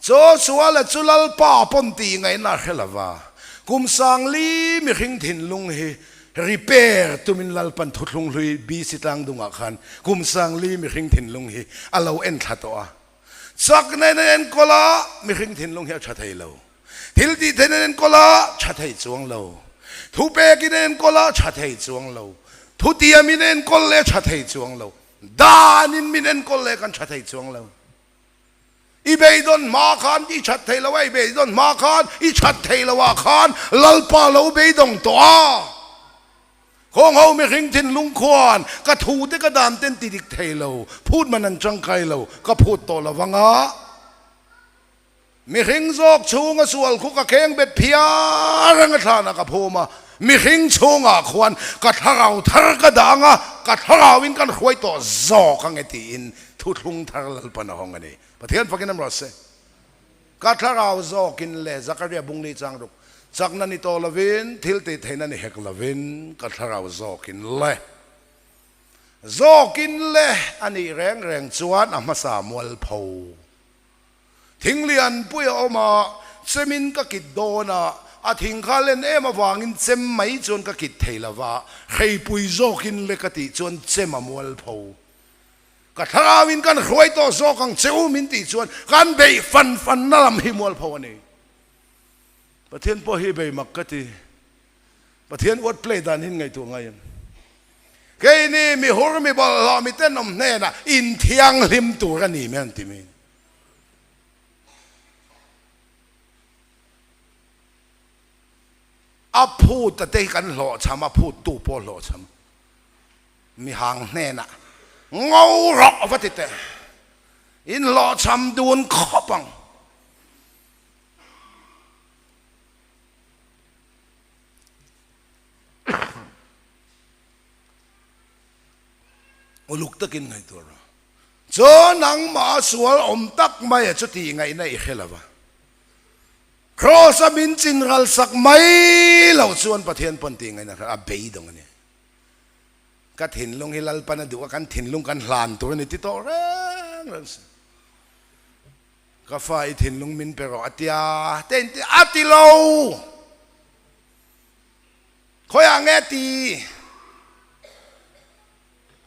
chaw suala chu Lalpa pawn tih ngaihna a hre lo va. Kum sangli mihring thinlung hi repair tumin Lalpan thuthlung hlui BC tlangdungah khan kum sangli mihring thinlung hi a lo enthla tawh a. Chak nen an enkawl a, mihring thinlung hi a tha thei lo. Thil tih theih nen an enkawl a, tha thei chuang lo. Thu pekin an enkawl a, tha thei chuang lo. Thu tiamin an enkawl leh tha thei chuang lo. Danin min enkawl leh kan tha thei chuang lo. I beidawn hma khan i that thei lo a, i beidawn hma khan i that thei lo ah khan Lalpa lo beidawng tawh a. Khawng ho mihring thinlung khuan ka thu te ka dan ten ti dik thei lo, phut man an tangkai lo, ka phut tawh lo vang a. Mihring zawk chhunga sual khu ka kheng bet phiar ang a thlan ah ka phum a. Mihring chhungah khuan ka thlarau thar ka dah ang a, ka thlarauin kan hruai tawh zawk ang e tiin thuthlung thar Lalpan a hawng a ni. Pathian fakin am rawh se. Ka thlarau zawkin le Zakaria bungli chang ruk chakna ni tawh lovin thil tih theihna ni hek lovin ka thlarau zawkin le zawkin le a nih reng reng chuan a hmasa mualpho Thinglian pui a awm a, chemin ka kit dawn a, a thing kha len em avangin chem mai chuan ka kit thei lo va, hreipui zawkin le ka tih chuan chem a mualpho. Ka thlarauin kan hruai tawh zawk ang che u min tih chuan kan beih fan fanna lam hi mualpho a ni. Pathian pawh hi bei mak ka ti. Pathian word play dan hin ngaihtuah ngai em? Keini mi hur mi bawlhhlawh mi tenawm hnenah inthianghlim tur a ni mai an ti mai. A phut a te hi kan hlawhchham a, phut tu pawh hlawhchham. Mi hang hnenah ngo rawh va ti teh. In hlawhchham dun khawp ang. Uluk takin ngaihtuah rawh. Chu nangmah a sual awm tak mai a chuti ngaihna i hre lo va. Kraws a min chin ral sak mai lo chuan Pathian pawn tih ngaihna hre a beidawng a ni. Ka thinlung hi Lalpan a duh a, kan thinlung kan hlan tur a ni ti tawh reng reng si. Ka fa i thinlung min pe rawh a tia te in ti a ti lo. Khawiah nge ti?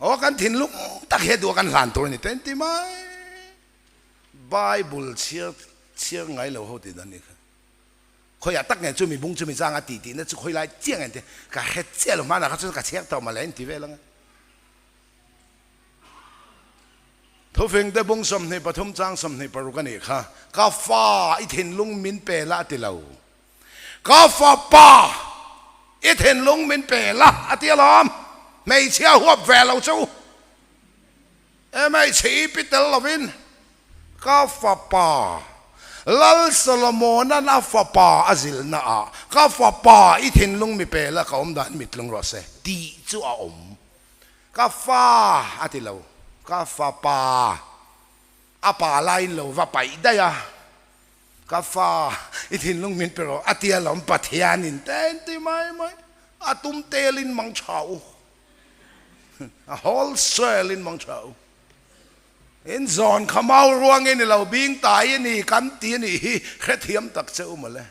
Aw kan thinlung tak hi a duh a kan hlan tur a ni te in ti mai. Bible chhiar chhiar ngai lo ho tih dan ni kha. Khawiah tak nge chumi bung chumi changa ti tihna chu khawi lai chiah nge ti ka hre chiah lo hmanah kha chuan ka chhiar tawh mawle in ti vel ang a. Thufing te bung 23 chang 26 a nih kha, Ka fa i thinlung min pe la a ti lo. Ka fapa i thinlung min pe la a ti alawm. Hmeichhia huap ve lo chu e hmeichhe i pi tel lovin ka fapa Lal Solomona'n a fapa a zilhna ah ka fapa i thinlung mi pe la ka awm dan mitlung rawh se tih chu a awm. Ka fa a ti lo, ka fapa a pa laiin lo va paih daih a, ka fa i thinlung min pe rawh a ti alawm Pathianin ten ti mai mai, a tum telin mang tha u, a wholesale in mang tha u. In zawn kha mau ruangin i lo bing tai a ni kan ti a nih hi hrethiam tak che u mawle.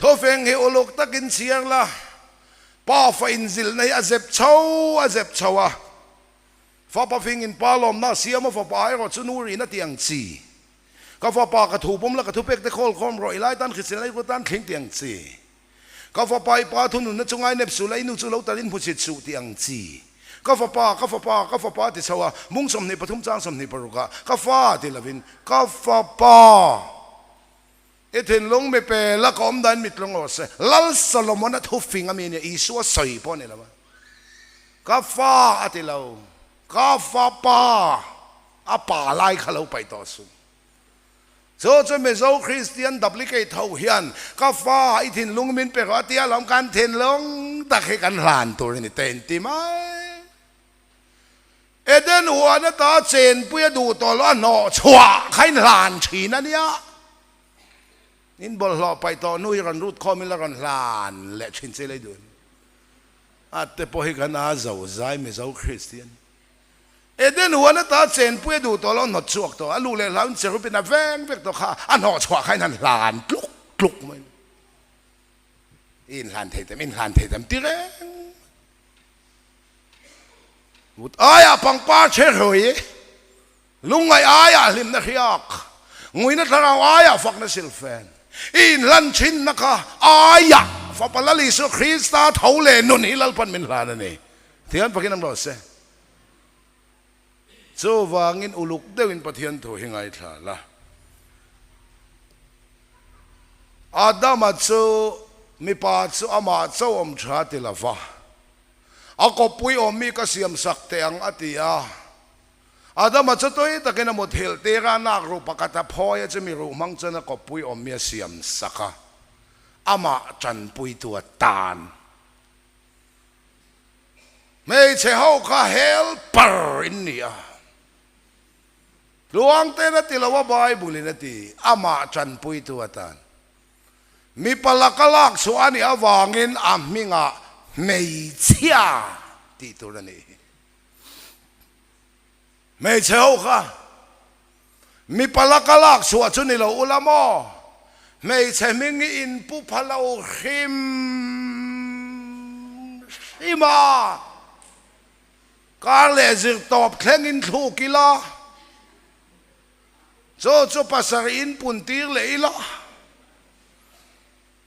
Thawfeng hi uluk takin chhiar la, pa fa inzilhna hi a zep chho a zep chho a, fapa fingin pa lawmna a siam a, fapa erawh chu nu rihna tih ang chi. Ka fapa ka thu pawm la, ka thupek te khawl khawm rawh, i lai tan hriselna i kut tan thling tih ang chi. Ka fapa i pa thununna chu ngai nep suh la, i nu chu lo talin hmuchhit suh tih ang chi. Ka fapa, ka fapa, ka fapa ti chho a, mung 23 chang 26 ah, ka fa ti lovin, ka fapa. I thinlung mi pe la ka awm dahin mit lung rawh se. Lal Solomon-a thufing a mi nia, Isua sawi pawh a ni lo a. Ka fa a ti lo, ka fapa a pa lai kha lo paih tawh suh. Chu chu Mizo Kristian duplicate ho hian ka fa i thinlung min pe rawh a tia lawm, kan thinlung tak hi kan hlan tur a ni te inti mai. Eden huan ata chenpui a duh tawh lo a hnawh chhuah kha in hlan thin a nia. In bawlhhlawh paih tawh hnu hi rawn rut khawm in la rawn hlan leh thin che lei duh. A te pawh hi kan a zo zai Mizo Kristian. Eden huan ata chenpui a duh tawh lo a hnawt chhuak tawh a luh leh hlau in cherub in a veng vek tawh kha a hnawh chhuah kha in han hlan tluk tluk mai. I inhlan thei tam inhlan thei tam ti reng. Mut aiah pangpar che hrui, lungngaih aiah hlimna hriak, nguina thlarau aiah fakna silfen, i inhlan thinna kha aiah Fapa Lal Isua Krista tho leh nun hi Lalpan min hlan a ni. Thian pakin an rawh se. Chuvangin uluk deuhin Pathian thu hi ngaithla la. Adama chu mipa chu amah cho awm tha ti lova, a kawppui awm mi ka siam sak teh ang a ti a. Adama chu tui takin a muthilh tir a, nak ruh pakhat a phawi a, chumi ruh hmang chuan a kawppui awmmi a siam sak a, amah tanpuitu a tan. Hmeichhe ho kha helper in ni a. Tluangten a ti lo a, Bible in a ti, amah tanpuitu a tan. Mipa laka lak chhuah a nih avangin a hmingah hmeichhia tih tur a nih hi. Hmeichhe ho kha mipa laka lak chhuah chu ni lo ula maw? Hmeichhe hming hi in pu pha lo hrim hrim a, kar leh zir tawp thleng in thluk ila, Chaw chu pasarih in pun tir leh ila,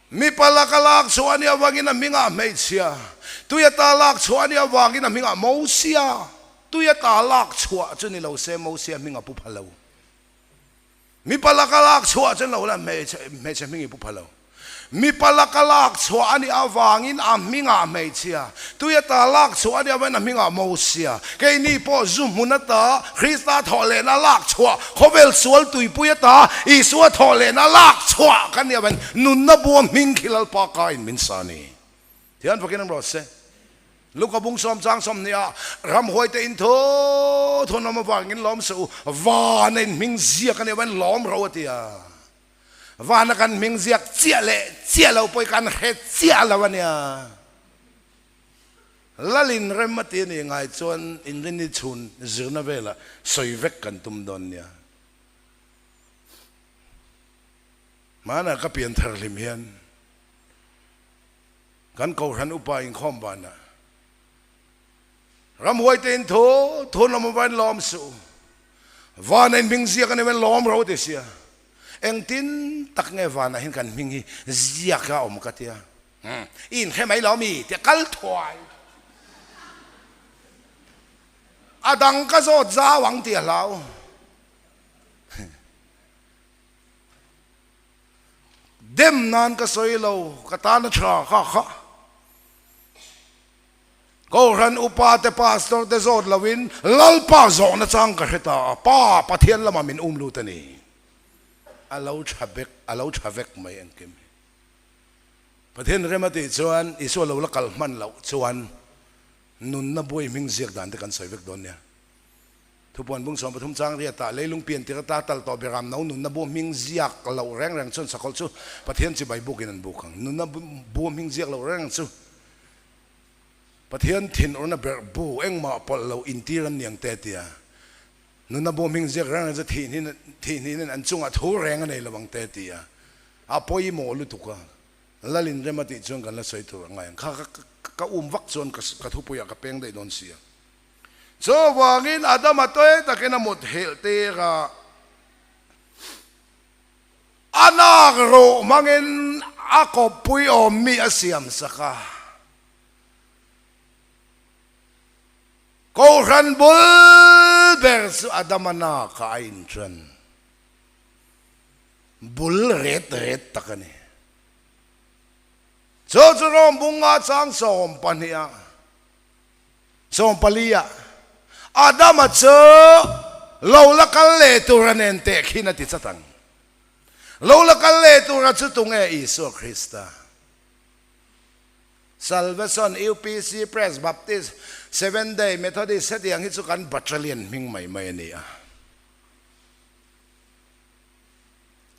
mipa laka lak chhuah a nih avangin a hmingah hmeichhia, tui ata lak chhuah a nih avangin a hmingah Mosia, tui ata lak chhuah chu ni lo se Mosia hming a pu pha lo. Mipa laka lak chhuah chu ni lo la hmeichhe hming i pu pha lo. Mipa laka lak chhuah a nih avangin a hmingah hmeichhia, tui ata lak chhuah a nih avangin a hmingah Mosia, keini pawh zu hmun ata Krista thawh lehna lak chhuah, khawvel sual tuipui ata Isua thawh lehna lak chhuah kan nih avangin nunna bua hming khi Lalpa ka in min sa a ni. Thian fakin an rawh se. Luka bung sawm chang 20 ah ramhuai te in thu thun awm avangin lawm suh u, van a in hming ziak a nih avangin lawm ro a ti a. Vana kan hming ziak chiah leh chiah lo pawh hi kan hre chiah lo a nia. Lalin rem a ti a nih ngai chuan inrini chhun zirna velah sawi vek kan tum dawn nia. Hmanah ka pian thar hlim hian kan Kohhran upa inkhawm banah Ramhuai te in thu thu lawm avain lawm suh. Van a in hming ziak a ni avain lawm ro ti sia. Engtin tak nge van ah hian kan hming hi ziak a awm ka tia. I inhre mai lo mi tia kal thuai. A dang ka zawt zau ang ti a hlau. Dem nan ka sawi lo ka tan a tha kha kha. Kohhran upa te pastor te zawt loin Lalpa zawhna chang ka hre ta a, Pa Pathian lamah min um lut a ni. A lo tha vek, a lo tha vek mai engkim hi. Pathian rem a tih chuan Isua lo la kal hman loh chuan nunna buai hming ziak dan te kan sawi vek dawn nia. Thupuan bung 13 chang riatah leilung pian tir ata tal tawh Beram no nunna bu hming ziak loh reng reng chuan sakawlh chu Pathian chibai bukin an buk ang. Nunna bu hming ziak loh reng reng chu Pathian thinurna berh bu engmah pawlh lo intir an niang te tia nuna bu hming ziak reng reng chu thihhnih nen an chungah thu reng a nei lo ang te tia a pawimawh lutuk a, Lalin rem a tih chuan kan la sawi tur a ngai ang. Kha ka um vak chuan ka thupuiah ka peng daih dawn si a. Chuvangin Adama toe takin a mut helh tir a. A nak ruh hmangin a kawppui awm mi a siam sak a. Kohhran bul ber chu Adama nakah a inṭan. Bul ret ret tak a ni. Chu chu Rome bunga chang 12 ah, 14 ah Adama chu lo la kal leh tura nen tehkhin a ti chat ang. Lo la kal leh tura chu tunge Isua Krista? Salvation, UPC, Press, Baptist, Seventh Day, Methodist hetiang hi chu kan battalion hming mai mai a ni a.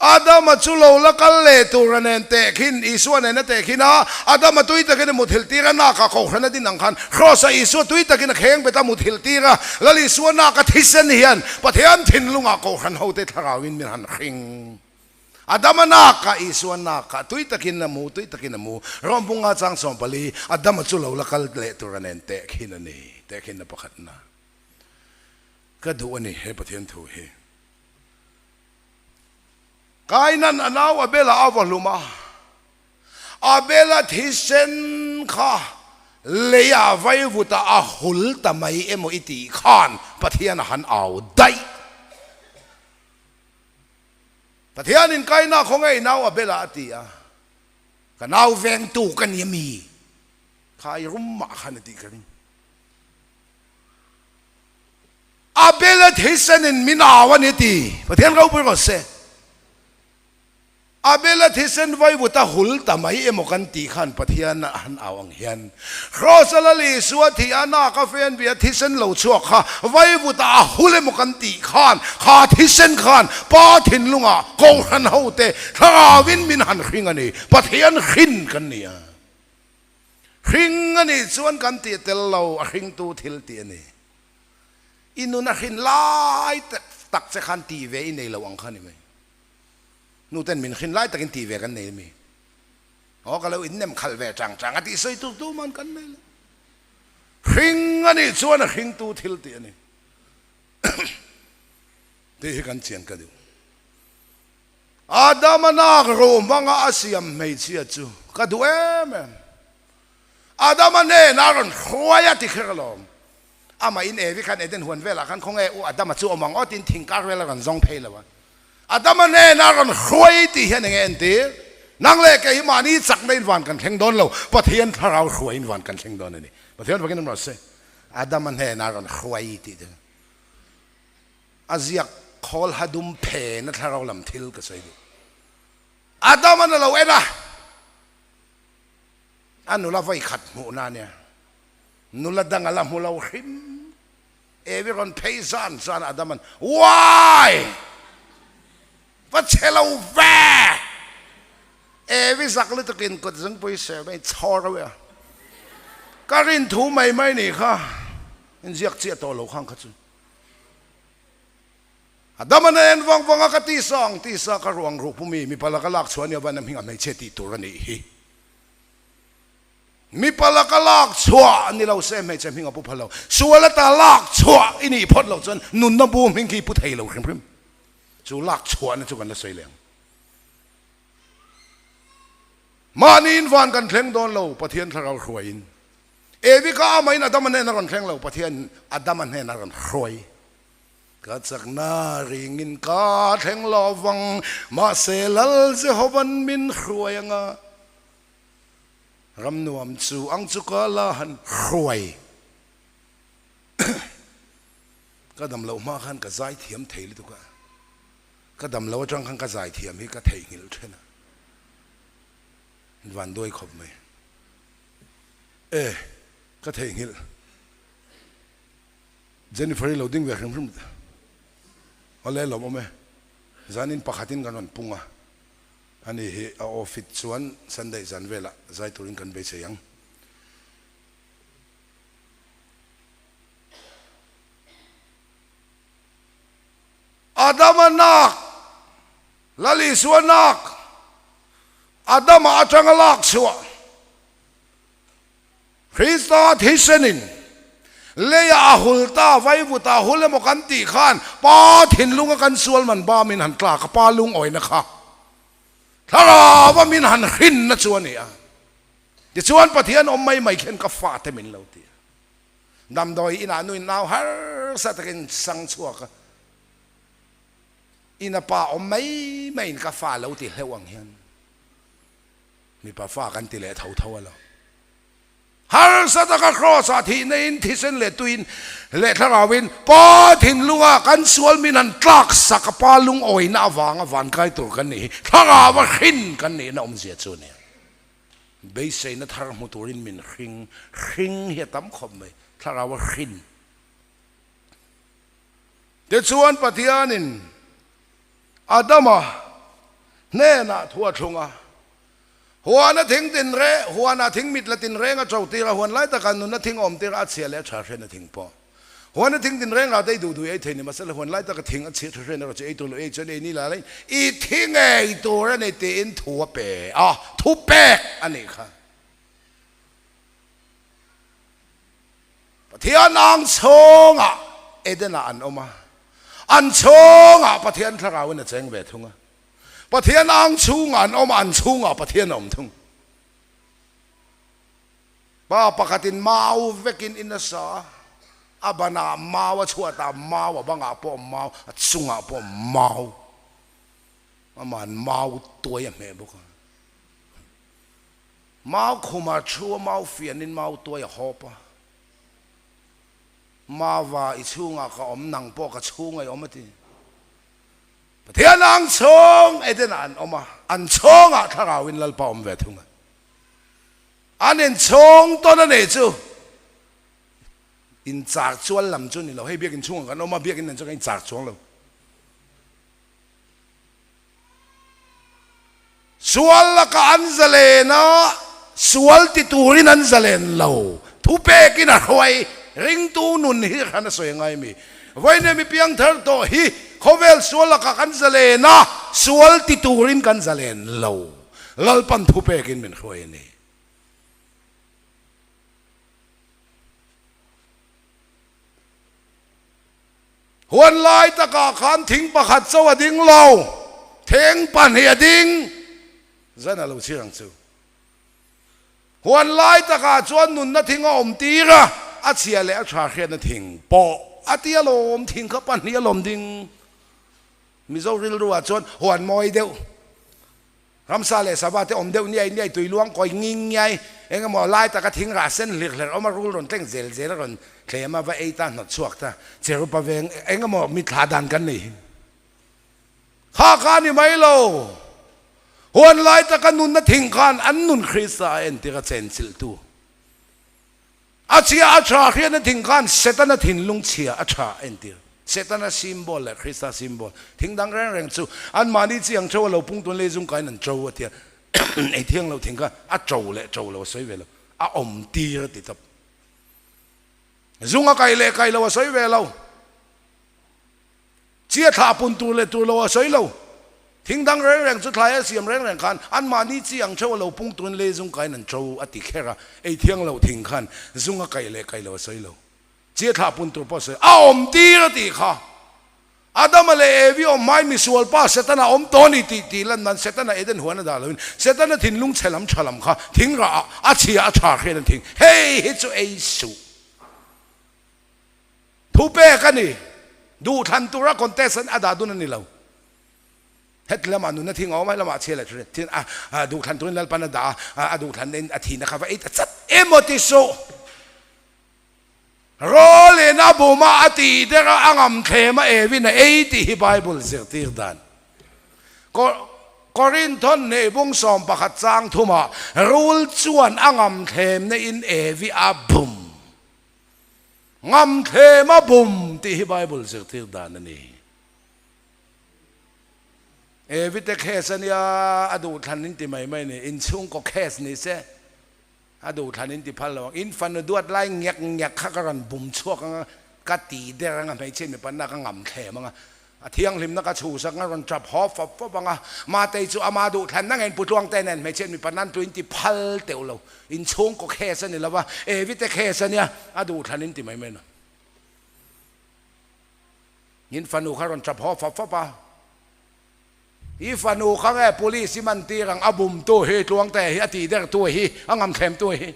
Adama chu lo la kal leh tura nen tehkhin, Isua nen a tehkhin a, Adama tui takin a muthilh tir a, nak a kohhran a din ang khan Kraws-a Isua tui takin a kheng bet a muthilh tir a, Lal Isua nak a thisen hian Pathian thinlungah kohhran hote thlarauin min han hring. Adama nakah Isua nakah tui takin a mu, tui takin a mu. Rom bunga chang 14, Adama chu lo la kal leh tura nen tehkhin a ni, tehkhinna pakhatna. Ka duh a ni he Pathian thu hi. Kainan a nau Abela a va hlum a, Abela thisen kha leia vaivuta a hul ta mai emaw i tih khan Pathian a han au daih. Pathianin Kaina khawnge i nau Abela a ti a, ka nau vengtu ka ni ami? Kha i rum mah khan a tih ka ring. Abela thisenin min au a ni ti. Pathian ropui rawh se. Abela thisen vaivut a hul ta mai emaw kan tih khan Pathian a han au ang hian Kraws a Lal Isua thih a nak a fen bia thisen lo chhuak kha vaivut a a hul emaw kan tih khan kha thisen khan Pa thinlungah Kohhran hote thlarauin min han hring a ni. Pathian hrin kan ni a. Hring a nih chuan kan tih tel lo a hringtu thil tih a ni. I nun a hrin lai tak che khan tih ve i nei lo ang kha ni mai. Nu ten min hrin lai takin tih ve kan nei a mi? Aw ka lo innem khalh ve chang chang a tih sawi tur tuman kan nei lo. Hring a nih chuan a hringtu thil tih a ni. Tih hi kan chian ka duh. Adama nak ro hmanga a siam hmeichhia chu ka duh em em. Adama hnenah a rawn hruai a ti kher alawm. Amah in Evi khan Eden huan velah khan khawnge u Adama chu awm ang aw tiin thing kar vel a rawn zawng phei lo a. Adama hnenah a rawn hruai tih hian enge entir? Nang leh kei hi mahni chakna in van kan thleng dawn lo, Pathian thlarau hruai in van kan thleng dawn a ni. Pathian fakin awm rawh se. Adama hnenah a rawn hruai tih chu a ziak khawl ha dum phen a thlarau lam thil ka sawi duh. Adama na lo en a, a nula vawi khat hmuhna a nia. Nula dang a la hmu lo hrim. Evi rawn phei zan zan Adaman, Why? Va che lo ve! Evi zak lutukin kut zungpui ser mai chhawr reuh a. Ka rin thu mai mai nih kha, inziak chiah tawh lo khang kha chu. Adaman a en vang vang a, Ka tisa ang tisa ka ruang ruh pumi mipa laka lak chhuah ania van a hming a hmeichhia tih tur a nih hi. Mipa laka lak chhuah a ni lo se hmeichhe hming a pu phal lo. Sual ata lak chhuah i nih phawt loh chuan nunna bu hming khi i pu thei lo hrim hrim. Chu lak chhuahna chu kan la sawi leh ang. Mahniin van kan thleng dawn lo Pathian thlarau hruaiin. Evi kha amahin Adama hnen a rawn thleng lo, Pathian Adama hnen a rawn hruai. Ka chakna ringin ka thleng lo vang, mahse Lal Jehovan min hruai anga. Ram nuam chu ang chu ka la han hruai. Ka dam loh hma khan ka zai thiam thei lutuk a, ka dam loh atang khan ka zai thiam hi ka theihnghilh then a, van duai khawp mai. E, ka theihnghilh. Jennifer hi lo ding ve hrim hrim awle lawm awm e, zanin pakhatin kan rawn pung a. Ani hi a aw fit chuan Sunday zan velah zai turin kan beisei ang. Adama nak, Lal Isua nak, Adama atanga lak chhuah Krista thisenin leiah a hul ta, vaivut ah hul emaw kan tih khan Pa thinlunga kan sual man ba min han tlak a, Pa lungawina kha thlarau a min han hrinna chu a ni a. Tichuan Pathian awm mai mai khian ka fate min lo ti a. Damdawi inah nuin nau harsa takin sang chhuak a, ina pa awm mai maiin ka fa lo ti hleuh ang hian. Mipa fa kan ti leh tho tho a lo. Harsa taka Kraws ah thih neiin thisen leh tuiin leh thlarauin Pa thinlunga kan sual min han tlak sak a Pa lungawina avanga vankai tur kan nih hi thlarau a hrin kan nihna awmzia chu a ni. Beiseina thar hmu turin min hring, hring hi a tam khawp mai, thlarau a hrin. Tichuan Pathianin Adama hnenah thu a thlung a, Huana thing tinreng, huana thing mit la tinreng a cho tir a, huan lai takah nunna thing a awm tir a, a chhia leh a tha hriatna thing pawh. Huana thing tinreng ah te i duh duh i ei thei ni mahse huan lai taka thing a chhia tha hriatna erawh chu ei tur lo ei chuan ei ni la laiin i thi ngei tur a ni tiin thu a pe a, thu pek a nih kha. Pathian ang chhungah Eden-ah an awm a, an chhungah Pathian thlarauin a cheng ve thung a. Pathian ang chhungah an awm a, an chhungah Pathian a awm thung. Pa pakhatin mau vekin in a sa a, a banah mau, a chhuatah mau, a bangah pawh mau, a chungah pawh mau. Ama'n mau tuai a hmeh bawk a. Mau khuma thu a mau fianin mau tuai a hawp a. Mava i chhungah ka awm, nang pawh ka chhungah i awm a ti. Pathian ang chhung Eden-ah an awm a, an chhungah thlarauin Lalpa awm ve thung a. An inchhung tawn a nih chu inchar chual lam chu ni lo. Hei biakin chhungah kan awm a, biakin nen chuan kan inchar chuang lo. Sual laka an zalen a, sual ti turin an zalen lo. Thupekin a hruai ringtu nun hi hran a sawi angai mi. Vawiin mi piangthar tawh hi khawvel sual laka kan zalen a, sual ti turin kan zalen lo. Lalpan thupekin min hruai a ni. Huan lai takah khan thing pakhat cho a ding lo, theng pahnih a ding zan a lo chhir ang chu. Huan lai takah chuan nunna thing a awm tir a, a chhia leh a tha hriatna thing pawh a ti alawm, thing kha pahnih a lawm ding. Mizo rilruah chuan huan mawi deuh. Ramsa leh sava te awm deuh niai niai, tui luang kawi nging ngiai, eng emaw lai taka thing rah sen hlir hler awm a, rul rawn tleng zel zel a rawn thlem a, va ei ta hnawt chhuak ta, cherupa veng eng emaw mitthla dan kan nei hi. Kha kha a ni mai lo, huan lai taka nunna thing khan an nun Krista a entir a chenchilhtu. A chhia a tha hriatna thing khan Setana thinlung chhia a tha a entir. Setana symbol leh Krista symbol thing dang reng reng chu anmahni chi ang theuh a lo pung tun lei zung kain an to a tia. Ei thiang lo thing kha a to leh to lo a sawi ve lo, a awm tir a ti tawp. Zung a kai leh kai lo a sawi ve lo. Chia thlah pun tur leh tur lo a sawi lo. Thing dang reng reng chu thlai a siam reng reng khan anmahni chi ang theuh a lo pung turin lei zung kaiin an to a ti kher a, ei thiang loh thing khan zung a kaih leh kaih lo a sawi lo. Chia thlah pun tur pawh a sawi a awm tir a tih kha. Adama leh Evi awm hmain misual pa Setana awm tawh a ni tih tih lan nan Setana Eden huan a dah loin Setana thinlung chhe lam tha lam kha thing rah ah a chhia a tha hriat an thing hei hi chu ei suh. Thu pek a ni. Duhthlan tura contest an a dah dun a ni lo. Het lamah nunna thing a awm a, lamah chhia leh thil thin a duhthlan turin Lalpan a dah a, a duhthlan in a thihna kha va ei ta chat emaw ti suh. Rawlin a bum a, a tih der a, a ngam thlem a evin a ei tih hi Bible zirtir dan. Korinthon hnih bung 11 chang thumah rul chuan a ngam thlemna in evi a bum. Ngam thlem a bum tih hi Bible zirtir dan a ni. Evite case a nia, a duh thlan in ti mai mai a ni. Inchhungkaw case ni se, a duh thlan in ti phal lo ang. In fanu duat lai ngek ngek kha ka rawn bum chhuak ang a, ka ti der ang a, hmeichhia mipanna ka ngam thlem ang a. A thianghlimna ka chhuhsak ang a rawn tap haw fawp fawp ang a, Matei chu ama duh thlanna ngeiin Pu Tluangte nen hmeichhiat mipa nan tuin ti phal teuh lo. Inchhungkaw case a ni lo va, Evite case a nia, a duh thlan in ti mai mai lo. In fanu kha rawn tap haw fawp fawp a, I fanu kha nge police i man tir ang, a bumtu hi Tluangte hi, a tih dertu hi, a ngamthlemtu hi.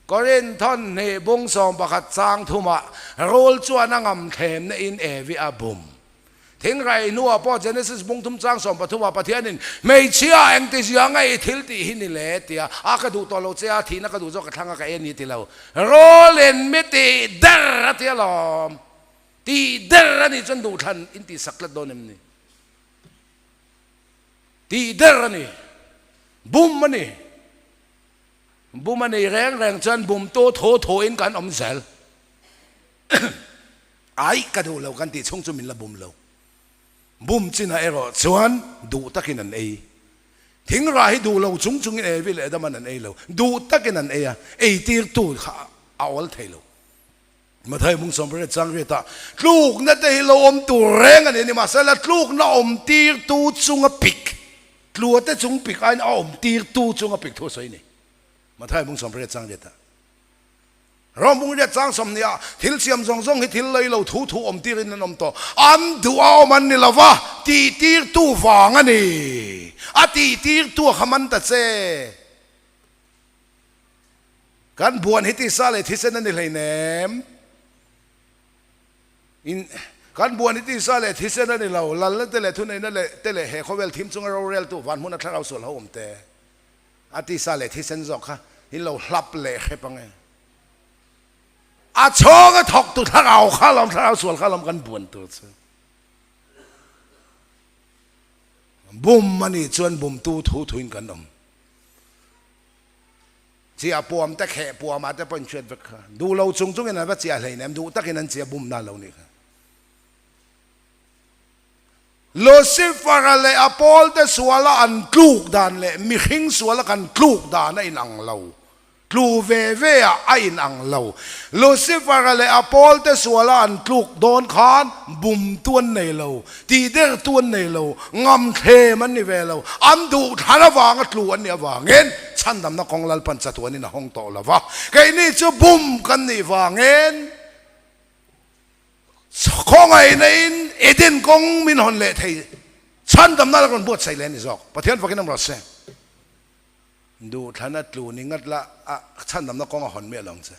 Korinthon hnih bung 11 chang thumah rul chuan a ngam thlemna in Evi a bum. Thingrai hnuah pawh Genesis bung thum chang 13 ah Pathianin, Hmeichhia engtizia nge i thil tih hi ni le? tia a ka duh tawh lo che a, thihna ka duh zawk ka thlang a ka en ni ti lo. Rulin mi tih der a ti alawm. Tih der a nih chuan duhthlan in tihsak tlat dawn em ni? Tih der a ni. Bum a ni. Bum a nei reng reng chuan bum tu thu thu in kan awm zel. Ai ka duh lo kan tih chhung chu min la bum lo. Bum chinah erawh chuan duh takin an ei. Thingrah hi duh lo chung chungin Evi leh Adaman an ei lo. Duh takin an ei a, ei tirtu kha a awl thei lo. Mathai mung 18 chang riatah tlukna te hi lo awm tur reng a ni. Nimahsela tlukna awm tirtu chunga pik, tlua te chung pik aiin a awm tirtu chunga pik thu a sawi a ni. Mathai mung 18 chang riatah. Rom bung riat chang 20 ah thil siam zawng zawng hi thil lei lo thu thu awm tirin an awm tawh. An duh a awm an ni lo va, tih tirtu vang a ni. A tih tirtu a kha man ta che. Kan buan hi tisa leh thisen a ni hleinem. In kan buan hi tisa leh thisen a ni lo. Lalna te leh thuneihna leh te leh he khawvel thim chunga roreltu van hmuna thlarau sual ho awm te. A tisa leh thisen zawk kha in lo hlap leh hrep ang e. A chhawng a thawk tu thlarau kha lawm, thlarau sual kha lawm kan buan tur chu. Bum a nih chuan bumtu thu thuin kan awm. Chiah puam te kheh puam ah te pawh in hriat vek kha. Duh lo chung chung in an va chiah hleinem, duh takin an chiah bumna lo nih kha. Lucifer-a leh a pawlte suala an tluk dan leh mihring suala kan tluk dan a inang lo. Tlu ve ve ah a inang lo. Lucifer-a leh a pawlte suala an tluk dawn khan bumtu an nei lo, tihdertu an nei lo, ngamthlem an ni ve lo. An duhthlan avanga tlu an nih avangin chhandamna kawng Lalpan chatuanin a hawng tawh lo va. Keini chu bum kan nih vangin Khawngaihna in Eden kawng min hawn leh thei chhandamna la rawn buatsaih leh a ni zawk. Pathian fakin awm rawh se. Duhthlana tlu ni ngat la a chhandamna kawng a hawn miah lo ang che.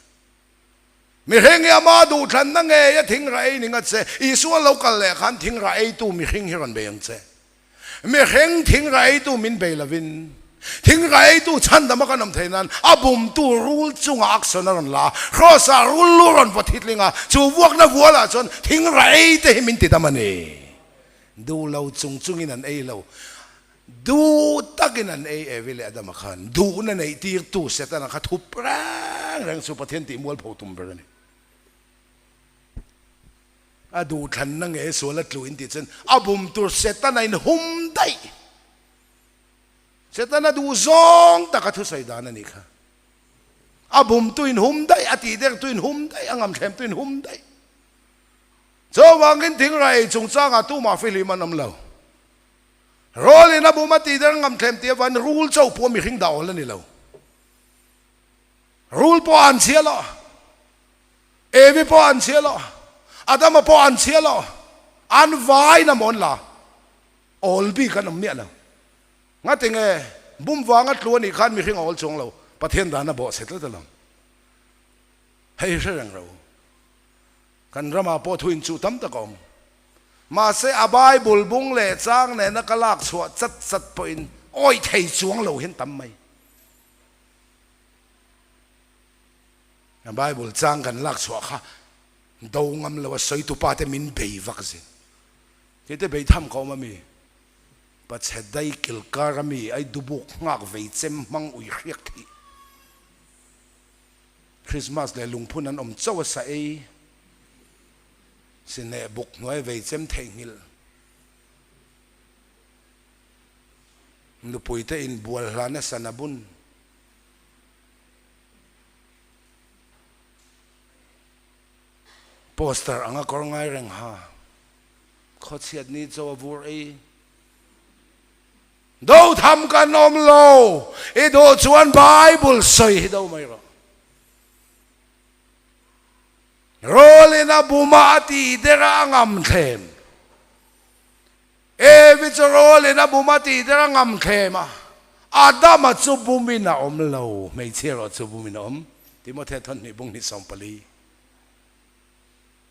Mihring hi ama duhthlanna ngei a thingrah ei ni ngat se, Isua lo kal leh khan thingrah eitu mihring hi rawn bei ang che. Mihring thingrah eitu min bei lovin, thingrah eitu chhandama kan awm theih nan a bumtu rul chungah action a rawn la a, Kraws-ah rul lu rawn vaw thitling a, chu vuakna vualah chuan thingrah ei te hi min ti dam a ni. Duh lo chung chungin an ei lo. Duh takin an ei Evi leh Adama khan duhna neih tirtu Setana kha thup reng reng chu Pathian tih mualpho tum ber a ni. A duhthlanna nge sual a tlu in tih chuan a bum tur Setana in hum daih. Setana duh zawng taka thusawi dan a nih kha. A bum tu in hum daih, a tih der tu in hum daih, a ngamthlem tu in hum daih. Chuvangin thingrai ei chungchangah tumah fihlim an awm lo. Rawlin a bum a tih der ngamthlem tih avangin rul chauh pawh mihring dah awl a ni lo. Rul pawh an chhia lo. Evi pawh an chhia lo, Adama pawh an chhia lo, an vain a mawn la, awl bik an awm miah lo. Ngati nge bum vanga tlu a nih khan mihring a awl chuang lo, Pathian dan a bawhchhe tlat alawm. Hei hre reng ro. Kan ramah pawh thu inchuh tam tak a awm. Mahse a Bible bung leh chang nena ka lak chhuah chat chat pawhin awih thei chuang lo hian tam mai. Bible chang kan lak chhuah kha do ngam lo a sawi tupa te min bei vak zin. Kei te bei tham ka awm a mi? Pachhe dai kil kar a mi ai dubuk nghak vei chem hmang ui hriak thih. Christmas leh lungphun an awm chauh a sa ei sineh buk hnuai vei chem theihnghilh. Nupui te inbual hlan a sana bun. Poster anga kawr ngai reng ha. Khawchhiat ni chaw a vur ei. Do tham kan awm lo. I duh chuan Bible sawi hi do mai rawh. Rawlin a buma a tih der a a ngam thlem. Evi chu rawlin a bum a tih der a ngam thlem a, Adama chu bumin a awm lo, hmeichhia erawh chu bumin a awm, Timothea thawnhnih bung hnih 14.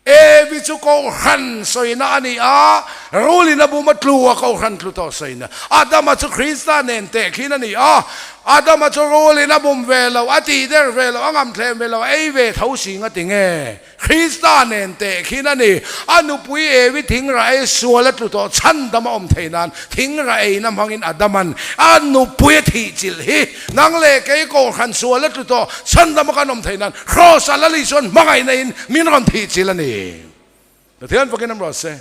Evi chu Kohhran sawina a ni a, rulin a bum a tlu a, Kohhran tlu tawh sawina. Adama chu Krista nen tehkhin a ni a, Adama chu rulin a bum ve lo, a tih der ve lo, a ngam thlem ve lo, a ei ve tho si nga ti nge? Krista nen teh khin a ni. A nupui Evi thingrah ei sual a tlu tawh chhandam a awm thei nan thingrah eina hmangin Adaman a nupui a thih chilh hi nang leh kei Kohhran sual a tlu tawh chhandam a kan awm thei nan Kraws a Lali chuan hmangaihna in min rawn thih chilh a ni. Pathian fakin awm rawh se.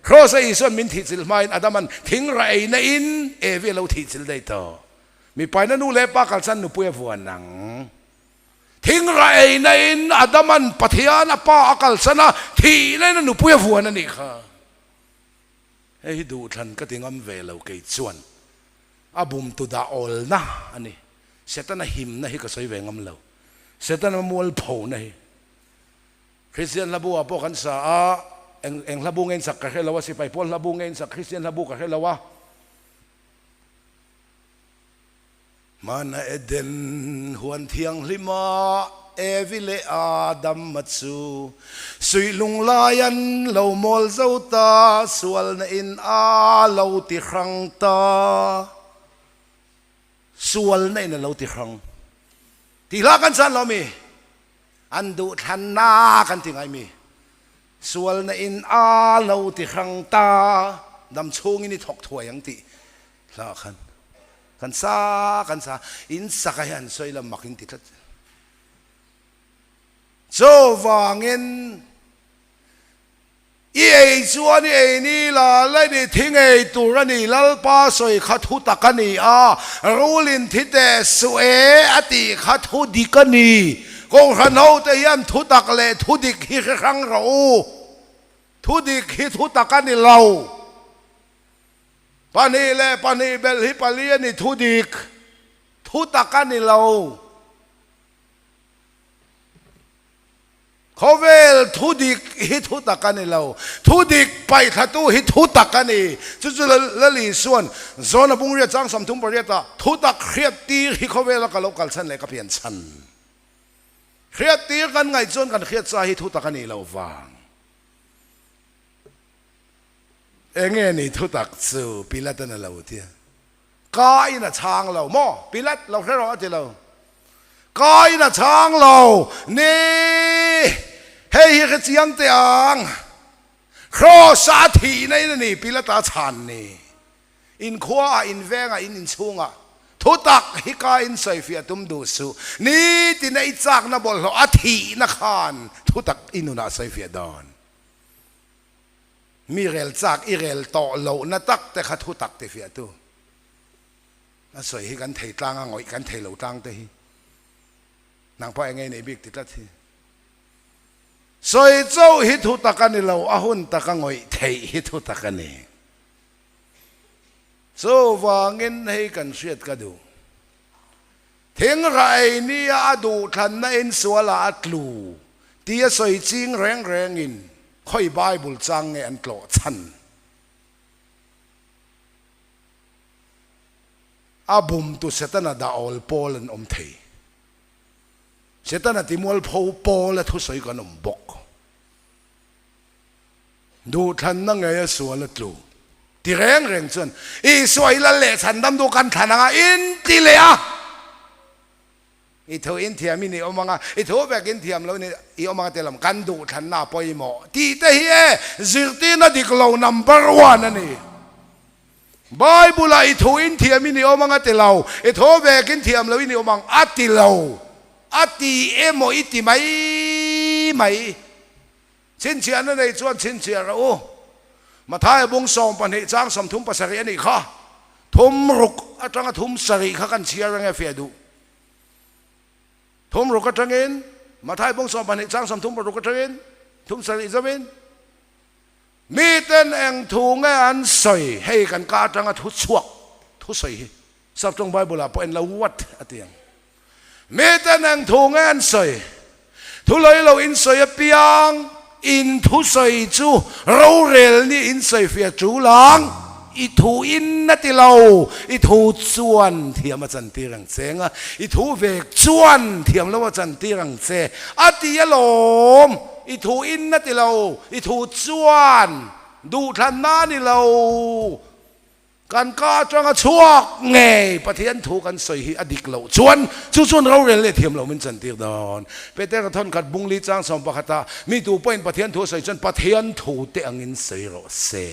Kraws a Isuan min thih chilh hmain Adaman thingrah eina in Evi a lo thih chilh daih tawh. Mipaina nu leh pa kalsan nupui a vuan ang. Thingrah eina in Adaman Pathian a pa a kalsan a, thihna in a nupui a vuan a nih kha. Hei hi duhthlan ka ti ngam ve lo kei chuan a bumtu dah awlna a ni. Setana himna hi ka sawi ve ngam lo. Setana mualphona hi. Kristian hlabu ah pawh kan sa a, eng eng hlabu nge in sak ka hre lo a, sipai pawl hlabu nge in sak Kristian hlabu ka hre lo a. Hmana Eden huan thianghlima Evi leh Adama chu suihlung lai an lo mawl zo ta, sualna in a lo ti hrang ta. Sualna in a lo ti hrang tih hla kan chan lo mi? An duh thlanna kan ti ngai mi. Sualna in a lo ti hrang ta, dam chhungin i thawk thuai ang tih hla khan kan sa kan sa. In saka hi an sawi lam mak in ti tlat. Chuvangin i ei chuan i ei ni la la ni thi ngei tur a ni, Lalpa sawi kha thu tak a ni a, rulin thi teh suh e a tih kha thu dik a ni. Kohhran hote hian thu tak leh thu dik hi hre hrang rawh u. Thu dik hi thu tak a ni lo. Pahnih leh pahnih belh hi pali a ni thu dik, thu tak a ni lo. Khawvel thu dik hi thu tak a ni lo. Thu dik paihtlatu hi thu tak a ni. Chu chu Lali Isua'n Zona Bungriat chang 38 ah thu tak hriat tir hi khawvela ka lo kal chhan leh ka pian chhan. Hriat tir kan ngaih chuan kan hriat sa hi thu tak a nih loh vang. Enge ni thu tak chu Pilatan a lo ti a. Ka in a chhang lo maw? Pilat lo hre rawh a ti lo. Ka in a chhang lo. Ni, hei hi hre chiang teh ang. Kraws a thihna in a ni Pilata chhan ni. In khua ah, in veng ah, in inchhung ah thutak hi ka in sawifiah tum duh suh. Ni tina i chakna bawlhhlawh a thihna khan thutak i nunah sawifiah dawn. Mi rel chak i rel tawh lohna tak te kha thu tak ti fiahtu a sawi hi kan thei tlang a ngawih kan thei lo tlang te hi nang pawh eng nge nei bik ti tlat hi sawi chauh hi thu tak a ni lo a hun tak a ngawih theih hi thu tak a ni chuvangin hei kan hriat ka duh thing raih nia a duh thlanna in sualah a tlu tia sawi ching reng rengin Khawi Bible chang nge an tlawh chhan? A bumtu Setana dah awl pawl an awm thei. Setana timualpho pawl a thusawi kan awm bawk. Duhthlanna ngei a sual a tlu. Ti reng reng chuan Isua hi lal leh chhandam duh kan thlan anga in ti leh a. I thu in thiam in i awm anga, i thu vek in thiam lo in i awm anga ti lam kan duh thlanna a pawimawh tih te hi e zirtirna dik lo number one a ni. Bible ah i thu in thiam in i awm anga ti lo, i thu vek in thiam lo in i awm ang a ti lo, a ti emaw i ti mai mai. Chhinchhiahna nei chuan chhinchhiah rawh u. Mathaia bung 12 chang 37 a nih kha. Thum ruk atanga thum sarih kha kan chhiar ange fiah duh. Thum ruk atangin Mathaia bung 12 chang 36 atangin thum sarih zawin miten eng thu nge an sawi hei kan ka atanga thu chhuak thu sawi hi Saptawng Bible ah pawh en lo what a ti ang. Miten eng thu nge an sawi? Thu lei lo in sawi apiang in thu sawi chu rorel ni in sawi fiah chu lang. I thu in a ti lo, i thu chuan thiam a chantir ang che nga, i thu vek chuan thiam lo a chantir ang che a ti alawm. I thu in a ti lo, i thu chuan duhthlanna a ni lo. Kan ka atanga chhuak ngei Pathian thu kan sawi hi a dik loh chuan chu chuan rorel leh thiam loh min chantir dawn. Petera thawnkhat bungli chang 11 ah mi tu pawhin Pathian thu a sawi chuan Pathian thu te angin sawi rawh se.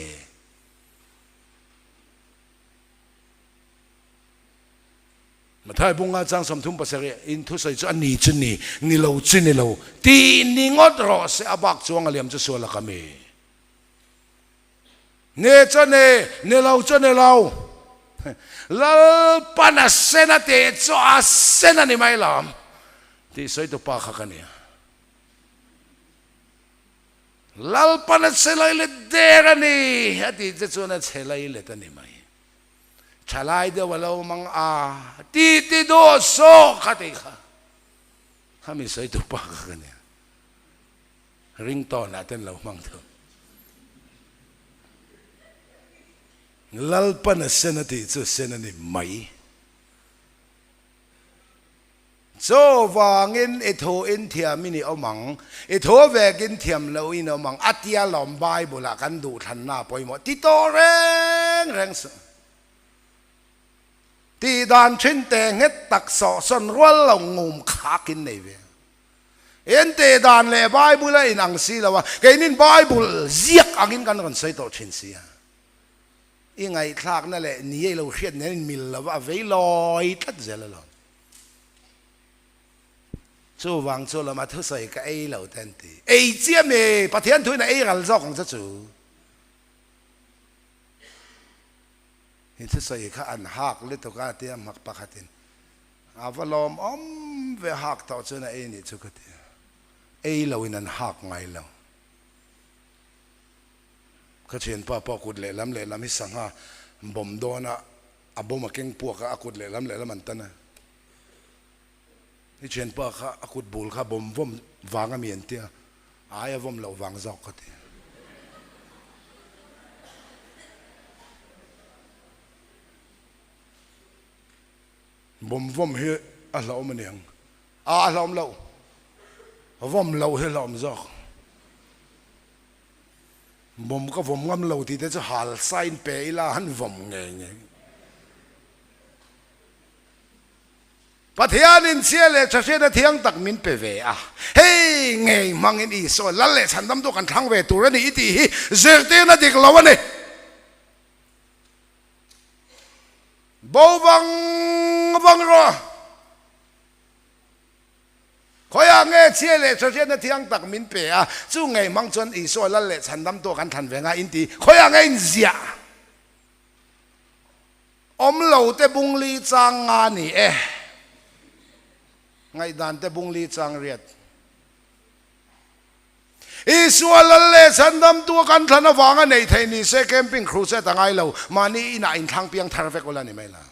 Mathai bunga chang 37 in thu sawi chu a ni chu ni, ni lo chu ni lo tih ni ngawt rawh se a bak chuang a liam chu sual a ka mi. Ne chu ne, ne lo chu ne lo. Lalpan a sen a teh chu a sen a ni mai lam tih sawi tu pa kha ka nia. Lalpan a che lai let der a ni a tih che chuan a che lai let a ni mai. Thalai deuh a lo mang a ti ti duh sawh kha tih kha. Khami sawi tu pa kha ka nia. Ringtone ah ten lo hmang thung. Lalpan a sen a tih chu sen a ni mai. Chuvangin i thu in thiam in i awm ang, i thu vek in thiam lo in awm ang a tia lawm Bible ah kan duhthlanna a pawimawh ti tawh reng reng suh. Tih dan thin te nghet tak sawhsawn rual lo ngum khak in nei ve. Ente dan leh Bible a inang si lo a, keinin Bible ziak angin kan rawn sawi tawh thin si a. I ngaihthlakna leh ni ei lo hriat nen inmil lo va, a vei lawi tlat zel alawm. Chuvang chu lawm a thusawi ka ei lo te an ti. Ei chiah mi, Pathian thuin a ei ral zawk ang che chu. I thusawi kha an hak lutuk a tia hmak pakhatin a va lawmawm ve hak tawh chuan a ei nih chu ka ti. Ei loin an hak ngai lo. Ka thianpa pawh kut lehlam lehlam hi sangha bawm dawn a, a bawm a keng puak a, a kut lehlam lehlam an tan a. I thianpa kha a kut bul kha bawm vawm vang a mi an tia, ai a vawm loh vang zawk ka ti. Bawm vawm hi a hlauhawm a niang. A a hlauhawm loh. Vawm loh hi a hlauhawm zawk. Bawm ka vawm ngam lo tih te chu hal sain pe ila han vawm ngei ngei. Pathianin chhia leh tha hriatna thiang tak min pe ve a, hei ngei hmangin Isua lal leh chhandamtu kan thlang ve tur a ni i tih hi zirtirna dik lo a ni. Bo vang vang rawh. Khawiah nge chhia leh tha hriatna thiang tak min pe a, chu ngei hmang chuan Isua lal leh chhandamtu kan thlan ve nga in ti, khawiah nge inziah? Awm lo te bung li chang nga ni e. Ngaihdan te bung li chang riat. Isua lal leh chhandamtu a kan thlan avanga neih theih ni se camping crusade a ngai lo, mahni inah inthlang piang thar vek ula ni mai la.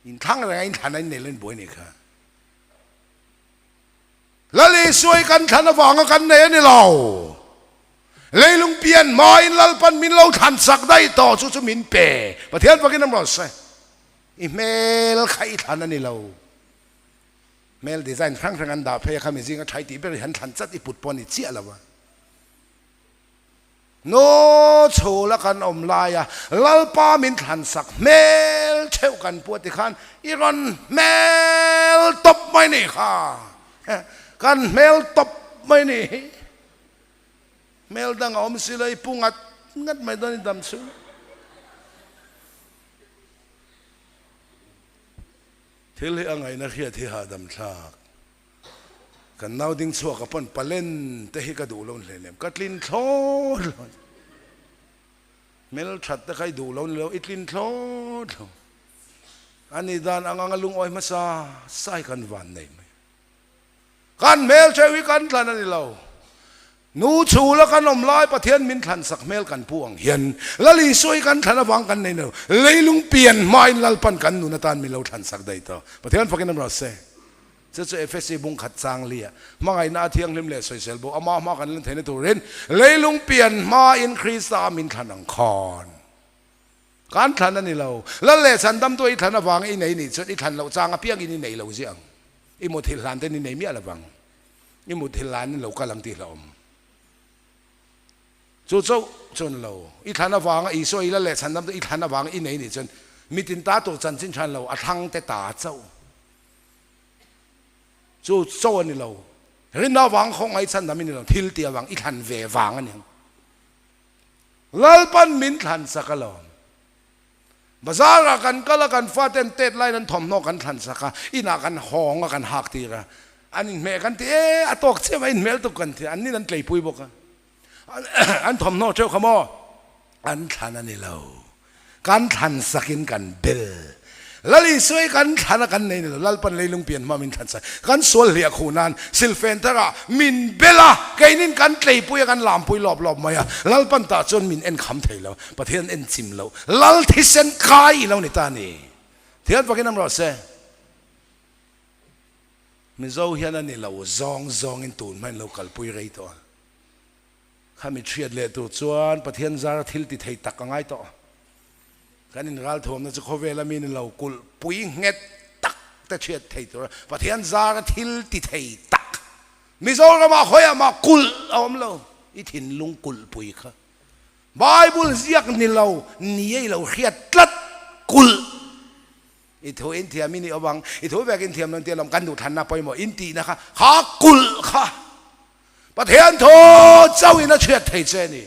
Inthlang reng a inthlan a innei lo inbuai nih kha. Lal Isua hi kan thlan avanga kan nei a ni lo. Leilung pian hmain Lalpan min lo thlan sak daih tawh chu chu min pe. Pathian fakin a rawn sawi. I hmel kha i thlan a ni lo. Hmel design hrang hrang an dah phei a kha mi zinga thai tih ber hi han thlan chat i put pawh a ni chiah lo a. Naw chhula kan awm laia Lalpa min thlansak hmel theuh kan pu a ti khan i rawn hmel tawp mai ni kha. Kan hmel tawp mai ni hi. Hmel dang a awm si lo i pu ngat ngat mai dawn i dam chu. Thil hi a ngaihna hriat hi hahdam thlak. Kan nau ding chhuak a pawn palen te hi ka duh lo hle lem ka tlin thlawt lo hmel that te kha i duh lo ni lo i tlin thlawt lo a ni dan ang anga lungawi hmasa sai kan van nei mai kan hmel theuh hi kan thlan a ni lo nu chhul a kan awm lai Pathian min thlan sak hmel kan pu ang hian Lal Isua hi kan thlan avang kan nei lo leilung pian hmain Lalpan kan nun atan min lo thlan sak daih tawh Pathian fakin a rawh se. Chu chu Efesi bung khat chang li a, hmangaihna a thianghlim leh sawisel bo ama hma kan lan theihna turin leilung pian hmain Krista a min thlan ang khan kan thlan a ni lo. Lal leh chhandamtu i thlan avanga i nei nih chuan i thlan loh chang apiangin i nei lo ziah ang. I muthilh hlan ten i nei miah lovang. I muthilh hlanin lo kal ang tih hlauhawm. Chu chauh chuan lo. I thlan avanga Isua i lal leh chhandamtu i thlan avanga i nei nih chuan mitin ta tur chanchin than lo a thlang te ta chauh. Chu cho a ni lo. Rinna avang khawngaih chhan dam i ni lo, thil tih avang i thlan ve vang a ni ang. Lalpan min thlan sak alawm. Bazar ah kan kal a, kan faten tet laiin an thawmhnaw kan thlan sak a, inah kan hawng a, kan hak tir a. An inhmeh kan ti e, a tawk chiah mai, inhmel tuk kan ti a, an nin an tleipui bawk a. An thawmhnaw theuh kha maw? An thlan a ni lo. Kan thlan sakin kan bel. Lal Isua hi kan thlan a kan nei ni lo. Lalpan leilung pian hma min thlan sak. Kan sual hliah khuh nan silfen tharah min bel a, keinin kan tleipui a kan lampui lawp lawp mai a. Lalpan tah chuan min en kham thei lo. Pathian en chim lo. Lal thisen kai i lo ni ta a ni. Thian fakin am rawh se. Mizo hian a ni lo zawng zawngin tun hmain lo kalpui rei tawh a. Khami hriat leh tur chuan Pathian zara thil ti thei tak a ngai tawh. Kan inralthuamna chu khawvela mi ni lo kulh pui nghet tak te hriat thei tura Pathian zara thil ti thei tak. Mizoramah khawiah mah kulh a awm lo, i thinlung kulh pui kha. Bible ziak ni lo, ni ei lo hriat tlat kulh. I thu in thiam in i awm ang, i thu vek in thiam lo in tia lawm kan duhthlanna pawimawh in tihna kha, kha kulh kha. kha Pathian thu chauhin a chhiat thei che a ni.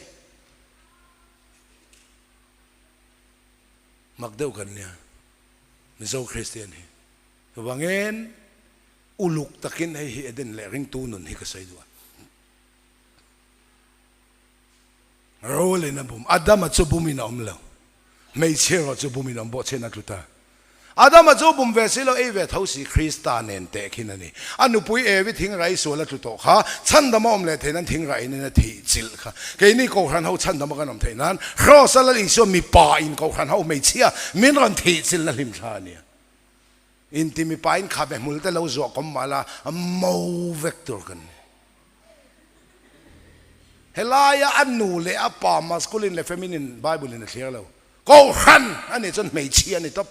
Mak deuh kan nia Mizo Kristian hi. Chuvangin uluk takin hei hi Eden leh ringtu nun hi ka sawi duh a. Rulin a bum. Adama chu bumin a awm lo. Hmeichhia erawh chu bumin a awm bawhchhiatna a tlu ta. Adama chu bum ve si lo, ei ve tho si Krista nen teh khin a ni. A nupui Evi thingrai sual a tlu tawh kha, chhandam a awm leh theih nan thingrai in a thih chilh kha. Keini Kohhran ho chhandam a kan awm theih nan Kraws-a Lal Isua mipa in Kohhran ho hmeichhia min rawn thih chilhna hlim thla a nia. Inti mipa in khabe hmul te lo zuah kawm mah la, mo vek tur kan ni. Helaia a nu leh a pa masculine leh feminine Bible in a thlir lo. Kohhran a nih chuan hmeichhia a ni tawp.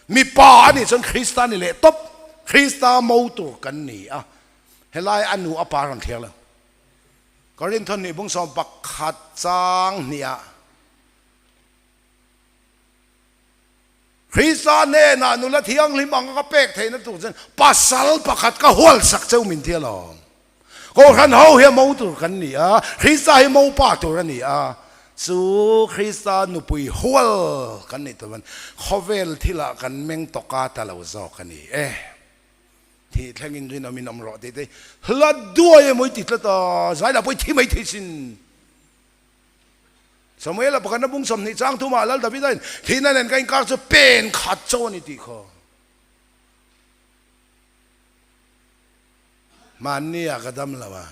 Mipa a nih chuan Krista a ni leh tawp. Krista mo tur kan ni a. Helaia a nu a pa a rawn thlir lo. Korinth hnih bung 11 chang hniah. Krista hnenah nula thianghlim anga ka pek theihna tur chuan pasal pakhat ka hual sak cheu min ti alawm. Kohhran ho hi a mo tur kan ni a, Krista hi mo pa tur a ni a, chu Krista nupui hual kan nih tur chuan khawvel thilah kan meng tawka ta lo zawk a ni e. Thih thlengin rinawmin awm rawh tih te hla duai emaw i ti tlat a, zailah pawh i thi mai thei sin. Samuela pakhatna bung 20 chang thumah Lal Davida in thihna nen ka inkar chu pen khat cho a ni tih khaw. Hmanni ah ka dam lo a,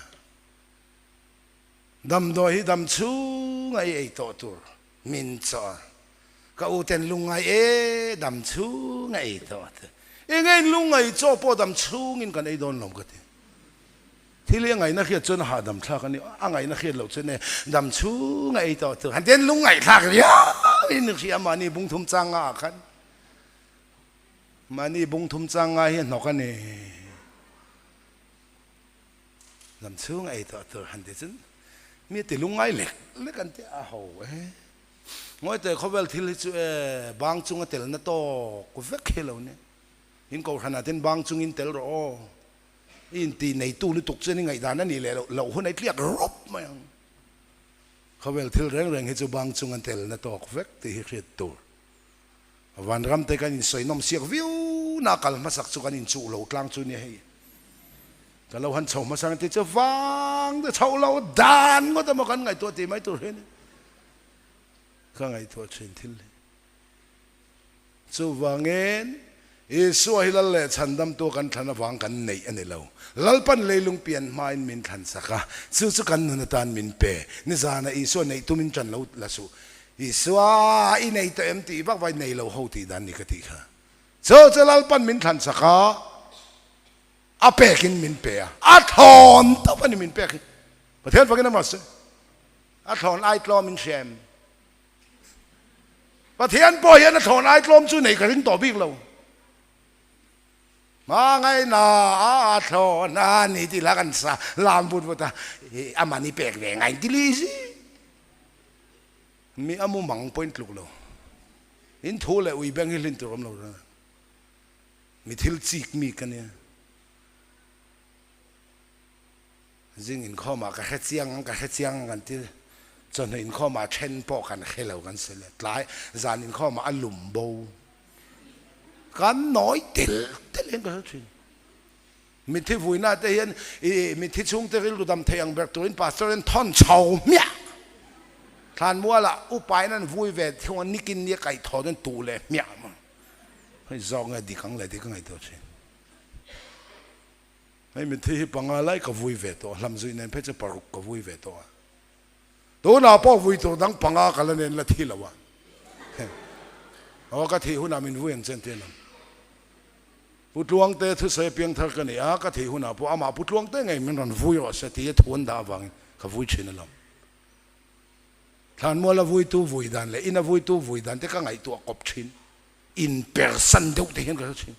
damdawi hi dam chhung a i ei tawh tur min chaw a, ka u ten lungngai e dam chhung a ei tawh te, enge in lungngai chaw pawh dam chhung in kan ei dawn lo ka ti. Thil hi a ngaihna hriat chuan a hahdam thlak a ni, a ngaihna hriat loh chuan e dam chhung a ei tawh chu han ten lungngaihthlak riau in hria mahni bung thum chang nga ah khan mahni bung thum chang nga hi a hnawk a ni dam chhung a ei tawh tur han ti chuan mi ti lungngai lek lek an ti a ho e ngawi teh khawvel thil hi chu e bang chunga telna tawk vek hi lo ni in kohhran ah ten bang chungin tel rawh aw. I inti neitu lutuk chuan i ngaihdan a nih leh loh loh hun a i tliak rawp mai ang. Khawvel thil reng reng hi chu bang chung an telna tawk vek tih hi hriat tur. Vanram te kan insawi nawm siak viau na kal hmasak chu kan inchuh lo tlang chu nia hei. Ka lo han chho hmasa ang tih chu vang te chho lo dan ngawt emaw kan ngaihtuah tih mai tur hi a ni. Ka ngaihtuah thin thil hi. Chuvangin, Isua hi Lal leh Chhandamtu kan thlan avang kan neih a ni lo. Lalpan leilung pian hmain min thlan sak a, chu chu kan nun atan min pe. Nizana Isua neih tumin ṭan lo la suh. Isua i nei tawh em tih vak vai nei lo ho tih dan ni ka tih kha. Chu chu Lalpan min thlan sak a, a pekin min pe a, a thlawn tawp a ni min pek hi. Pathian fakin a mahse, a thlawn ai tlawm in hria em? Pathian pawh hian a thlawn ai tlawm chu nei ka ring tawh bik lo. Hmangaihna a thlawn a ni tih lah kan sa lam vut vut a, aman i pek ve ngai ti li si. Mi a mumang pawhin tluk lo. In thu leh ui beng hi hlin tur awm lo. Mi thil chik mi ka nia. Zing inkhawmah ka hre chiang ang, ka hre chiang ang kan ti. Chawhnu inkhawmah then pawh kan hre lo kan si le. Tlai zan inkhawmah a lum bo. Kan nawi tel tel hian ka hre thin. Mitthi vuina te hian i mitthi chhungte rilru dam thei ang ber turin pastor hian thawn chho hmiah. Thlanmualah upain an vui ve thung a, nikin nia kaih thaw chuan tuh leh hmiah. Hei zawk nge dik ang leh dik a ngaihtuah thin. Hei mitthi hi panga lai ka vui ve tawh a, hlamzuih nen phei chu paruk ka vui ve tawh a. Tunah pawh vui tur dang panga ka la nen la thi lo a. Aw ka thih hunah min vui ang che an ti alawm. Pu Tluangte thusawi apiang thar ka ni a, ka thih hunah pawh amah Pu Tluangte ngei min rawn vui rawh se tih a thu an dah avangin ka vui thin alawm. Thlanmuala vuitu vui dan leh ina vuitu vui dan te ka ngaihtuah kawp thin. Inpersan deuh te hian ka hre thin.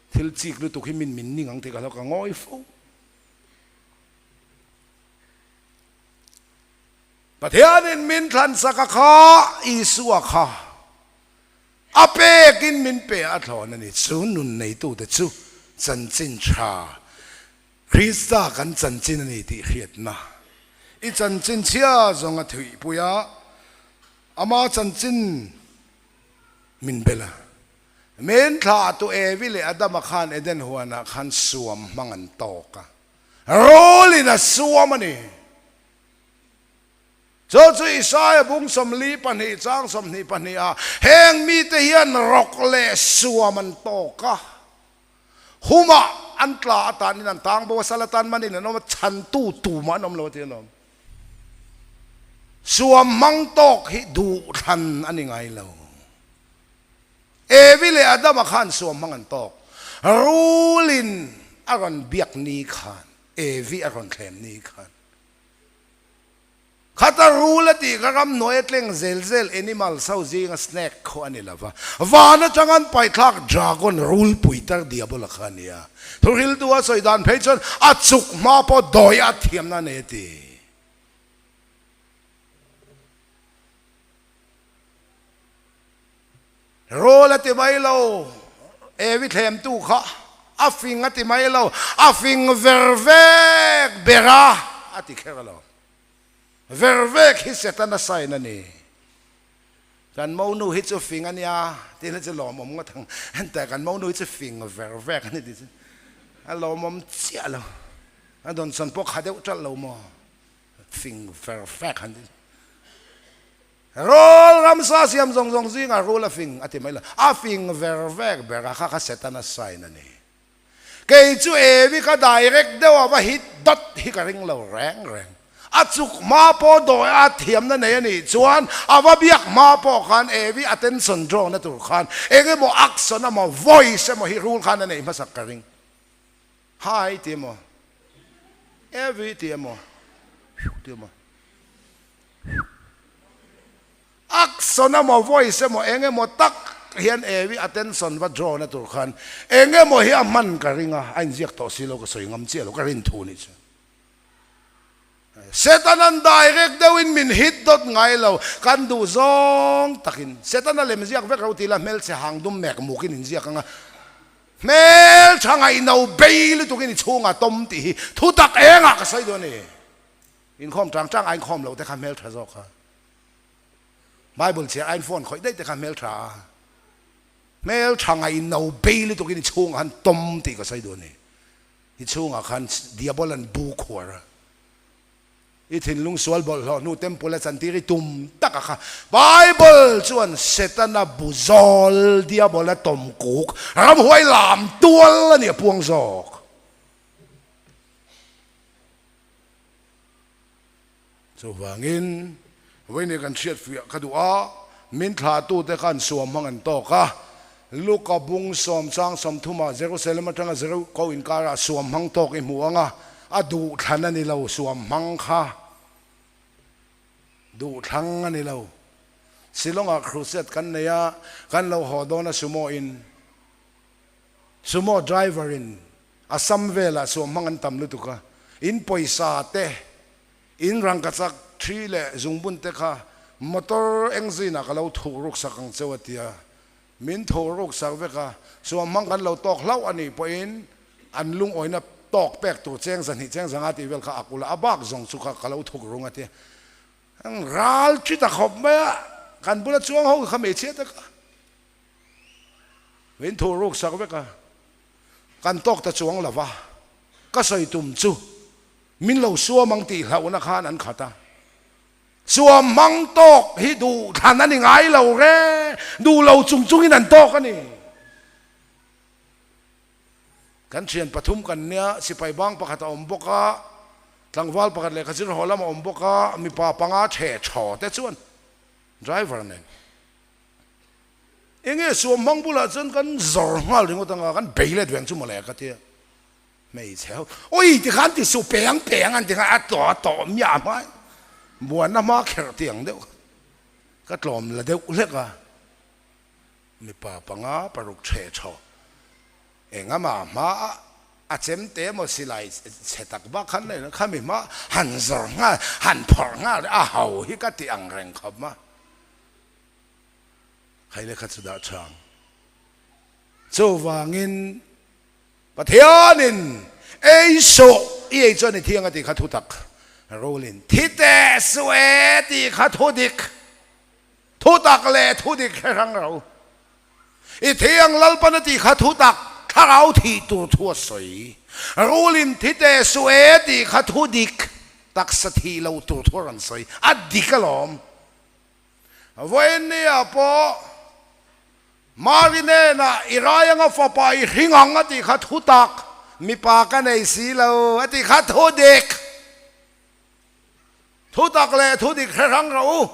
Thil chik lutuk hi min min ning ang tih ka hlau ka ngawi fo. Pathianin min thlansak a kha Isua kha a pekin min pe a thlawn a ni. Chu nun neitute chu chanchin tha. Krista kan chanchin a ni tih hriatna i chanchin chhia zawng a thuihpui a, ama chanchin min bel a. Men thla tu Evi leh Adama khan Eden huanah khan suam hmang an tawk a, rawlin a suam a ni. Chu chu Isaia bung 42 chang 22 ah heng mite hian rawk leh suam an tawk a, humah an tla atan in an tang bo a, sal atan manin an awm a, chhantu tumah an awm lo a ti alawm. Suam hmang tawk hi duhthlan a ni ngai lo. Evi leh Adama khan suam hmang an tawk. Rulin a rawn biak ni khan, Evi a rawn thlem ni khan. Khata rul a tih kha ramhnuai a tleng zel zel animals ho zinga snake khaw a ni lo va, van atanga an paithlak dragon rul pui tar diabola kha a ni a. Thuhriltu a sawi dan phei chuan a chuk hma pawh dawi a thiamna a nei a ti. Rul a ti mai lo, Evi thlemtu kha a fing a ti mai lo, a fing ver vek ber a a ti kher lo. Ver vek hi Setana sign a ni. Kan monu hi chu fing a nia tih hi chu lawmawm ngawt ang. Enteh kan monu hi chu fing ver vek a ni tih chu a lawmawm chiah lo. A dawnsawn pawh kha deuh ṭalh lo maw? Fing ver vek han ti. Rul ramsa siam zawng zawng zingah rul a fing a ti mai lo, a fing ver vek ber a, kha kha Setana sign a ni. Kei chu Evi ka direct deuh a va hit dawt hi ka ring lo reng reng. A chuk hma pawh dawi a thiamna nei a nih chuan a va biak hma pawh khan Evi attention draw na tur khan eng emaw action emaw voice emaw hi rul khan a neih hmasak ka ring. Hi ti emaw, Evi ti emaw, ti emaw. Action emaw voice emaw eng emaw tak hian Evi attention va draw na tur khan eng emaw hi a hman ka ring a, a inziak tawh si lo ka sawi ngam chiah lo ka rin thu nih chu. Satan an direct deuhin min hit dawt ngai lo, kan duh zawng takin Satan a lem ziak vek ro ti la hmelchhe hang dum mek mukin inziak anga hmeltha ngaihno bei lutukin i chhungah tawm tih hi thutak engah ka sawi duh a ni. Inkhawm tang tang a inkhawm loh te kha hmel tha zawk a. Bible chhiar a in phone khawih daih te kha hmel tha a. Hmel tha ngaih no bei lutuk in i chhungah khan tawm tih ka sawi duh a ni. I chhungah khan diabol an bu khuar a. I thinlung sual bawlhhlawh hnu temple a chantir i tum tak a kha. Bible chuan Setana bu zawl diabol a tawm kuk ramhuai lam tual a ni a puang zawk. Chuvangin, vawiin kan hriat fiah ka duh a, min thlahtute khan suam hmang an tawk a, Luka bung sawm chang sawmthumah Jerusalem atanga Jeriko inkarah suam hmang tawk i hmu ang a, a duhthlan a ni lo, suam hmang kha duhthlang a ni lo. Shillong-ah crusade kan nei a, kan lo haw dawn a sumo in, sumo driver in Assam velah suam hmang an tam lutuk a, in pawisa te, in rangkachak thi leh zungbun te kha motor eng zinah ka lo thuh ruk sak ang cheu a ti a, min thuh ruk sak vek a, suam hmang kan lo tawk hlauh a nih pawhin an lungawina tawk pek tur cheng zahnih cheng zanga tih vel kha ak ula a bak zawng chu kha ka lo thuk rung a ti a, ral thi ta khawp mai a, kan bula chuang ho kha hmeichhia te kha min thuh ruk sak vek a. Kan tawk ta chuang lo va, ka sawi tum chu min lo suam ang tih hlauhna khan an khat a. Suam hmang tawk hi duh thlan a ni ngai lo re, duh lo chung chungin an tawk a ni. Kan thian pathum kan nia, sipai bang pakhat a awm bawk a, tlangval pakhat lehkha zir haw lam a awm bawk a, mipa panga the thaw te chuan driver nen. Enge suam hmang bulah chuan kan zawr nghal ringawt anga kan bei let veng chu mawle ka tia. Hmeichhe ho, oi ti khan ti suh peng peng an ti kha a tawh a tawh miah hma buanna hma kherh ti ang deuh ka tlawm la deuh hlek a. Mipa panga paruk the thaw engama hma a chem te emaw silai chhe tak bak khan nei lo khami hma han zawr nghal han phawrh nghal a ho hi ka ti ang reng khawp a. Hei lehkha chu dah chang. Chuvangin Pathianin Ei suh, i ei chuan i thiang a tih kha thutak. Rulin, Thi teh suh e tih kha thudik. Thutak leh thudik hre hrang ro. I thiang Lalpan a tih kha thutak, thlarau thih tur thu a sawi. Rulin, Thi teh suh e tih kha thudik, taksa thih loh tur thu a rawn sawi. A dik alawm. Vawiinnia pawh Mari hnenah i rai anga fapa i hring ang a tih kha thu tak, mipa ka nei si lo a tih kha thu dik. Thu tak leh thu dik hre hrang rawh u.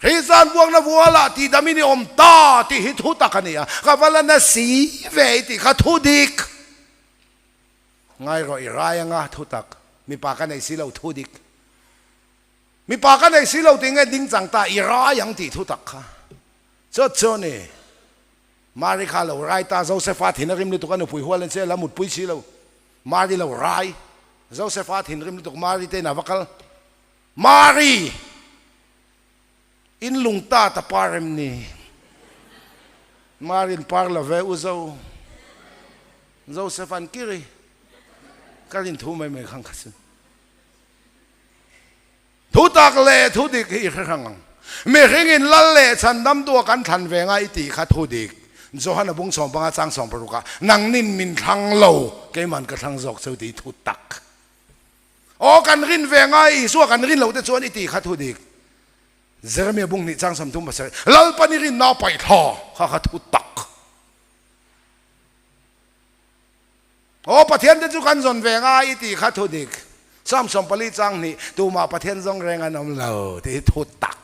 Hrizan buakna vualah tihdamin i awm ta tih hi thu tak a ni a, ka va la na si ve i tih kha thu dik. Ngai rawh i rai anga thu tak, mipa ka nei si lo thu dik. Mipa ka nei si lo tih nge ding chang ta i rai ang tih thu tak kha. Chawt chu ni. Mari kha lo rai ta, Josefa thin a rim lutuk a nupui hual in che la mutpui si lo. Mari lo rai. Josefa thin rim lutuk Mari te in a va kal. Mari! In lung ta ta par em ni? Marin par lo ve u Zo. Joseph an kiri. Ka rin thu mai mai khang kha chu. Thu tak leh thu dik hi i hre hrang ang. Mihring in lal leh chhandam tua kan thlan ve nga i tih kha thu dik. Johana bung 15 chang 16 ah nangnin min thlang lo, keiman ka thlang zawk cheu tih thu tak. Aw kan rin ve ngai Isua kan rin loh te chuan i ti kha thu dik. Jeremia bung hnih chang 37 Lalpan i rinna a paih thla kha kha thu tak. Aw Pathian te chu kan zawn ve ngai i ti kha thu dik. Psalm 44 chang hnih tumah Pathian zawng reng an awm lo tih hi thu tak.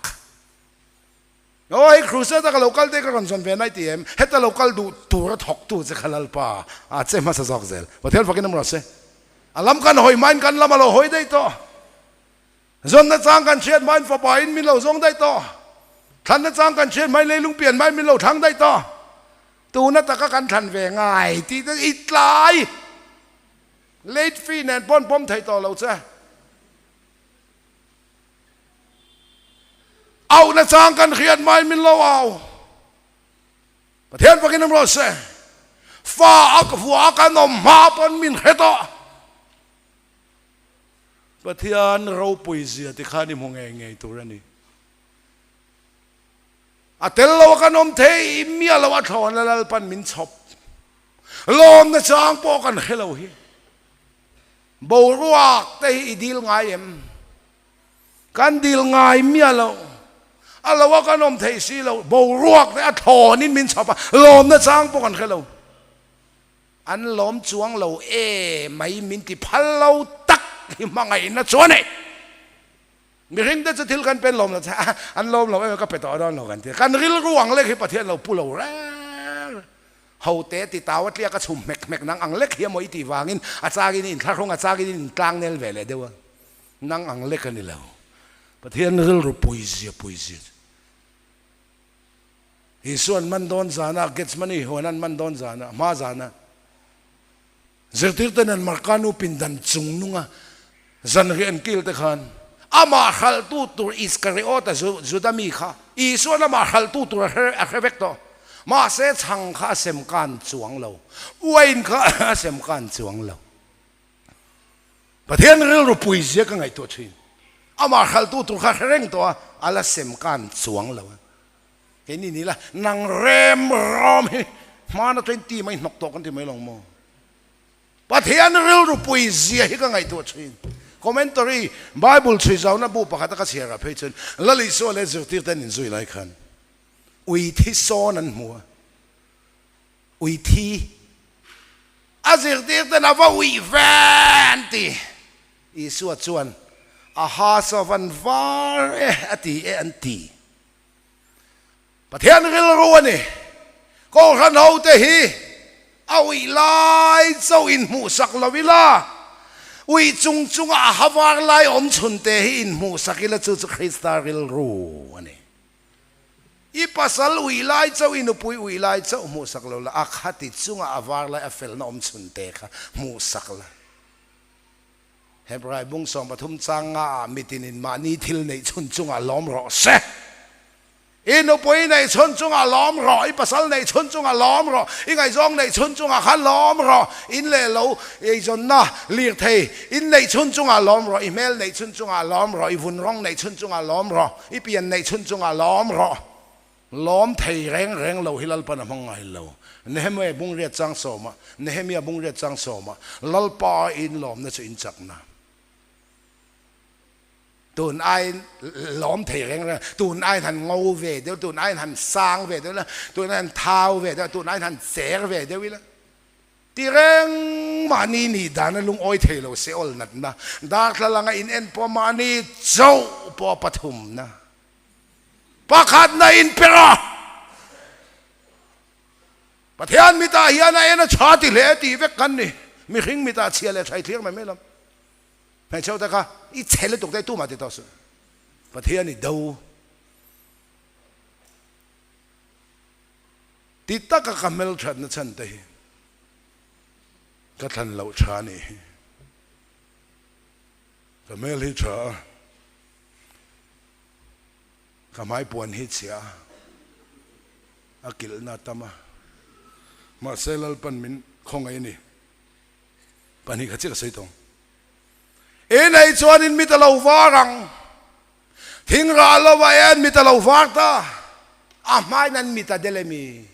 Aw hei crusade a ka lo kal te ka rawn zawn ve nai ti em? Heta lo kal duh tur a thawk tu che kha Lalpa a che hmasa zawk zel. Pathian fakin awm rawh se. A lam kan hawi hmain kan lam a lo hawi daih tawh. Zawnna chang kan hriat hmain fapa in min lo zawng daih tawh. Thlanna chang kan hriat hmain leilung pian hmain min lo thlang daih tawh. Tuna taka kan thlan ve ngai tih te i tlai late fee nen pawn pawm thei tawh lo che. Auhna chang kan hriat mai min lo au. Pathian fakin awm rawh se. Fa a vua a kan awm hma pawn min hre tawh. Pathian ropui zia ti khan i hmu ngei ngei tur a ni. A tel lo a kan awm thei miah lo a thlawn a Lalpan min chhawp. Lawmna chang pawh kan hre lo hi. Boruak te hi i dil ngai em? Kan dil ngai miah lo. A lo a kan awm theih si lo. Boruak te a thlawnin min chhawp a, lawmna chang pawh kan hre lo. An lawm chuang lo e mai min ti phal lo tak hi hmangaihna chu a nei. Mihring te chu thil kan pen lawm lo che a, an lawm lo em ka pe tawh dawn lo kan ti a. Kan rilru ang lek hi Pathian lo pu lo reng. Ho te ti tau a tliak a chhum hmek hmek nang ang lek hi emaw i tih vangin a changin i inthlahrung a changin i intlangnel ve leh deuh a, nang ang lek a ni lo. Pathian rilru puizia puizia chu. Isuan man dawn zana Gethsemane huan an man dawn zana hma zana zirtirte nen Marka nu pindan chung nunga zanriah an kil te khan amah hralhtu tur Iskariota Juda mi kha Isuan amah hralhtu tur a hre vek tawh. Mahse chhang kha a sem kan chuang lo, uain kha a sem kan chuang lo. Pathian rilru puizia ka ngaihtuah thin. Amah hralhtu tur kha hre reng tawh a, a la sem kan chuang lo a. Keini ni la, nang rem rawm hi hmana 20 mai hnawk tawh kan ti mai lo maw? Pathian rilru puizia hi ka ngaihtuah thin. Commentary, Bible chhui zauna bu pakhata ka chhiar ah phei chuan Lal Isua leh zirtirte an inzui lai khan ui thi sawn an hmu a, ui thi a zirtirten a va uih ve an ti. Isua chuan a ha saw van var e a ti e an ti. Pathian rilru a ni. Kohhran hote hi a uih lai chauh inhmuhsak lo ila, uih chung chunga a ha var lai awm chhunte hi inhmuhsak ila chu chu Krista rilru a ni. I pasal uih lai chauh, i nupui uih lai chauh hmuhsak lo la, a khati chunga a var lai a felna awm chhunte kha hmuhsak la. Hebrai bung 13 chang nga ah mitinin mahni thil neih chhun chungah lawm rawh se. I nupui neih chhun chungah lawm rawh, i pasal neih chhun chungah lawm rawh, i ngaihzawng neih chhun chungah khan lawm rawh, in leh lo eizawnna lirthei in neih chhun chungah lawm rawh, i hmel neih chhun chungah lawm rawh, i vun rawng neih chhun chungah lawm rawh, i pian neih chhun chungah lawm rawh. Lawm thei reng reng lo hi Lalpan a hmang ngai lo. Nehemiah bungriat chang sawma, Nehemiah bungriat chang sawma, Lalpa in lawmna chu in chakna. Tun aiin lawm thei reng reng, tun aiin han ngo ve deuh, tun aiin han sang ve deuh ila, tun aiin han thau ve deuh, tun aiin han cher ve deuh ila. Ti reng mahni nih dana lungawi thei lo se awl natna, darthlalanga in en pawh mahni chauh pawh pathumna, pakhatna in pe rawh. Pathian mitah hian a en a tha ti hle tih vek kan ni, mihring mitah chhia leh thai thlir mai mai lam. Hmeichhe te kha i chhe lutuk te tumah ti tawh suh. Pathian i do. Ti taka ka hmelthatna chhan te hi ka thlan loh tha a nih hi. Ka hmel hi tha a, ka hmai puan hi chhia a, a kilhna a tam a. Mahse Lalpan min khawngaih a ni. Pahnih kha chiah ka sawi tawng. I nei chuanin mit a lo var ang. Thing rah lo a en mit a lo var ta. A hmain an mit a del emi?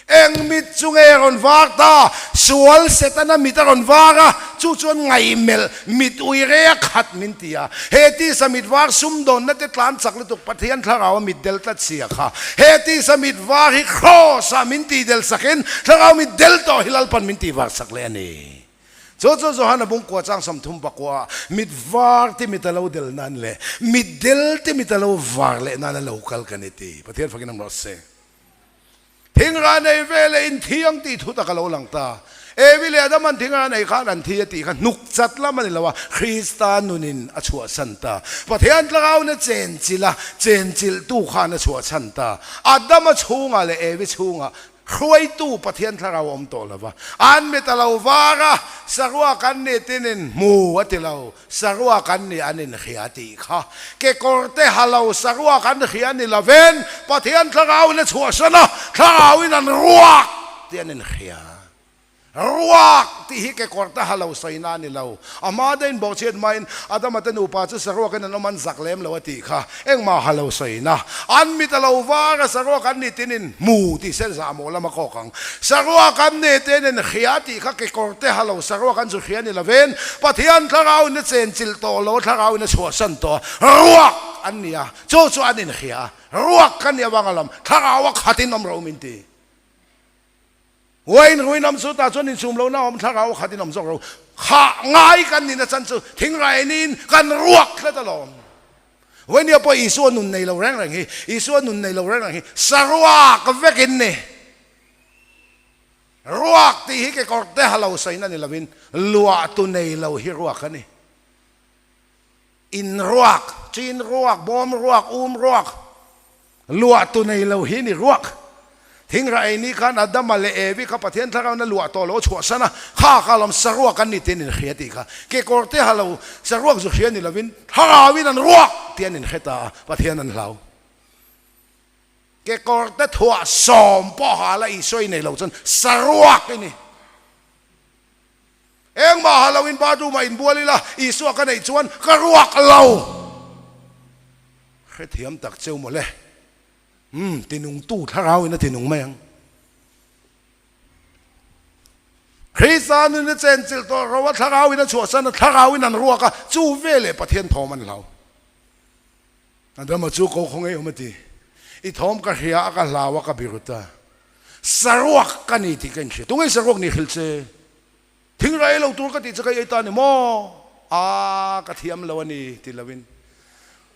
Eng mit chu nge rawn var ta? Sual Setana mit a rawn var a, chu chuan ngaihmelh mit ui rei a khat min ti a. He tisa mit var sumdawnna te tlan chak lutuk Pathian thlarau a mit del tlat sia kha. He tisa mit var hi Kraws ah min tih del sakin thlarau mit del tawh hi Lalpan min tih var sak leh a ni. Chu chu Johana bungkua chang 30 pakua ah mit var ti mit a lo del nan leh mit del ti mit a lo var leh nan a lo kal ka ni ti. Pathian fakin awm rawh se. Thingrah nei ve leh inthiang tih thu tak a lo lang ta. Evi leh Adaman thingrah nei khan an thi a tih kha hnuk chat lam a ni lo a, Krista nunin a chhuahsan ta. Pathian tlangauin a chenchilh a, chenchilhtu khan a chhuahchhan ta. Adama chhungah leh Evi chhungah hruaitu Pathian thlarau a awm tawh lo va, an mit a lo var a, saruak an ni tinin hmu a ti lo. Saruak an nih an inhria tih kha kekawr te ha lo saruak an hria ni lovin Pathian thlarauin a chhuahsan a, thlarauin an ruak tih an inhria. Ruak tih hi kekawr te ha lo sawina a ni lo. A hma deuhin bawhchhiat hmain Adama te nupa chu saruakin an awm an zak lem lo a tih kha engmah ha lo sawina. An mit a lo var a, saruak an nih tinin hmu tih sen zahmawh lam a kawk ang. Saruak an ni te nen hria tih kha kekawr te ha lo saruak an zu hria ni lovin Pathian thlarauin a chenchilh tawh lo, thlarauin a chhuahsan tawh a, ruak an ni a, chu chu an inhria a, ruak ka nih avanga lam thlarau a khatin awm ro min ti. Uain ruin awm chu tah chuan insum lohna a awm, thlarau a khatin awm zawk ro. Khah ngai kan nihna chan chu thingrai niin kan ruak tlat alawm. Vawihnia pawh Isua nun nei lo reng reng hi, Isua nun nei lo reng reng hi saruak vekin ni. Ruak tih hi kekawr te ha lo sawiin a ni lovin luahtu nei lo hi ruak a ni. In ruak, chin ruak, bawm ruak, um ruak, luahtu nei lo hi ni ruak. Thingrah ei ni khan Adama leh Evi kha Pathian thlarauin a luah tawh lo a chhuahsan a, kha kha lawm saruak an ni tih an inhria tih kha. Kekawr te ha lo saruak zu hria ni lovin thlarauin an ruak tih an inhre ta a, Pathian an hlau. Kekawr te thuah sawm pawh ha la Isua i nei lo chuan saruak i ni. Engmah ha lo in bathroom ah inbual ila Isua ka neih chuan ka ruak lo. Hrethiam tak cheu mawle. Umm tinungtu thlarau in a tinung mai ang. Krista nun a chenchilh tawh ro a thlarau in a chhuahsan a thlarau in an ruak a chu veleh Pathian thawm an hlau. Adama chu ko khaw ngei awm a ti. I thawm ka hria a ka hlau a ka biru ta. Saruak ka ni tih ka inhria. Tunge saruak ni hrilh che? Thingrah ei lo tur ka tih che ka ei ta ni maw? Aa ka thiam lo a ni ti lovin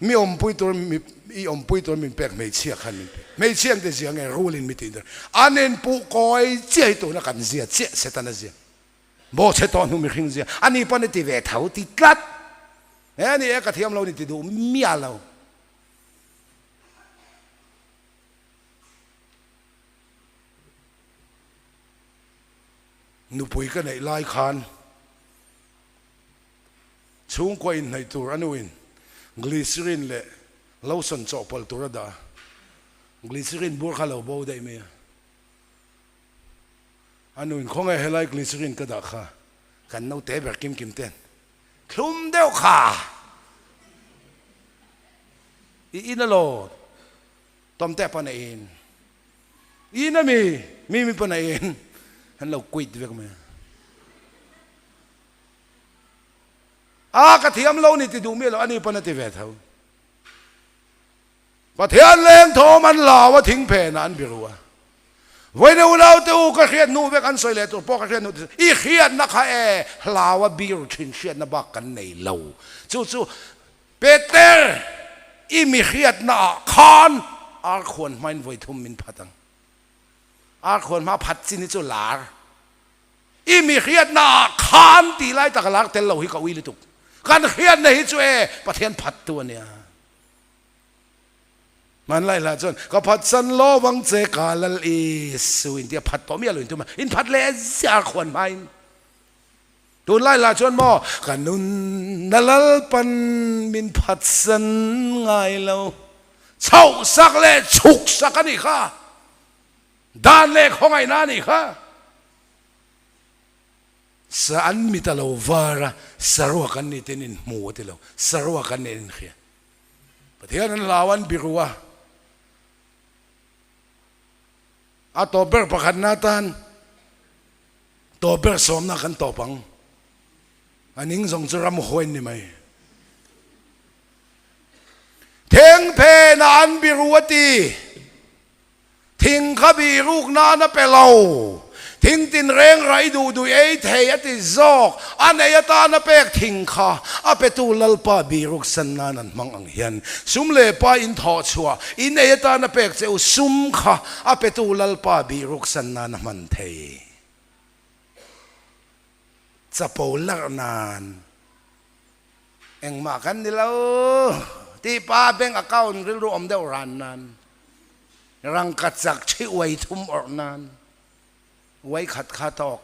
mi awmpui tur mi i awmpui tur min pek hmeichhia khan min pek. Hmeichhia ang te zia nge rulin mi tih an inpuh kawi chiah hi tuna kan zia chiah Setana zia. Bawhchhe tawh hnu mihring zia a ni pawn i ti ve tho ti tlat. He ni e ka thiam lo ni ti duh miah lo. Nupui ka neih lai khan chhungkua inhnaih tur a nuin glycerin leh lotion chawhpawlh tur a dah a. Glycerin bur kha lo bo daih mai a. A nuin khawnge helai glycerin ka dah kha kan naute ber kim kim ten thlum deuh kha i in alaw tawmte pawn a in in ami mimi pawn a in an lo quit vek mai a. A ka thiam lo ni ti duh miah lo ani pawn a ti ve tho. Pathian leng thawm an lau a thing phenah an biru a. Vawiin unaute u ka hriat hnu vek an sawi leh tur pawh ka hriat hnu ti i hriatna kha e hlau a biru thin hriatna bak kan nei lo. Chu chu Peter i mi hriatna ah khan ar khuan hmain vawi thum min phat ang. Ar khuan hma phat chin hi chu lar. I mi hriatna ah khan tih lai tak lar tel lo hi ka ui lutuk. Kan hriatna hi chu e Pathian phat tu a nia. Hmanlai hla chuan ka phat san lo vang che ka lal Isu in tia phat tawh miah lo in tum a, in phat leh ziah khuan hmain. Tunlai hla chuan maw ka nunna Lalpan min phat san ngai lo. Chhoh sak leh chhuk sak a nih kha. Dan leh khawngaihna a nih kha. Sa an mit a lo var a, saruak an ni ten in hmu a ti lo, saruak an ni an inhria. Pathian an hlau an biru a, a tawp ber pakhatna atan tawp ber sawmna kan tawp ang. A ning zawng chu ramhuain ni mai. Thengphena an biru a ti. Thing kha bih ruk nan a pe lo. Thing tinreng raih duh duh ei thei a ti zawk. A nei atan a pek thing kha a petu Lalpa bih ruk san nan an hmang ang hian sum leh pa in thawh chhuah in ei atan a pek che u sum kha a petu Lalpa bih ruk san nan a hman thei. Chapo larh nan engmah kan ni lo tih pa bank account rilru awm deuh ran nan. Rangkachak ṭhi uai thum awrh nan uai khat kha tawk.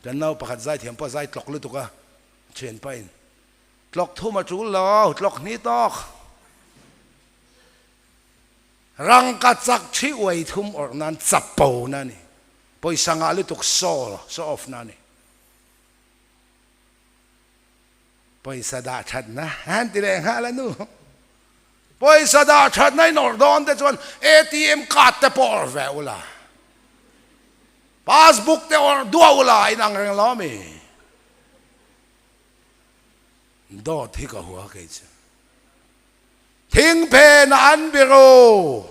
Kan nau pakhat zaithiam pawh zai tlawk lutuk a, ṭhianpa in tlawk thum a ṭul lo, tlawk hni tawk. Rangkachak ṭhi uai thum awrh nan chapo na ni. Pawisa ngah lutuk show, show off na ni. Pawisa dah ṭhatna an ti leh nghal a nu. Pawisa dah thatna in awrh dawn te chuan ATM card te pawh awrh ve ula, passbook te awrh duah ula in ang reng lo ami? Dawt hi ka hua kei chu. Thingphen ah an biru.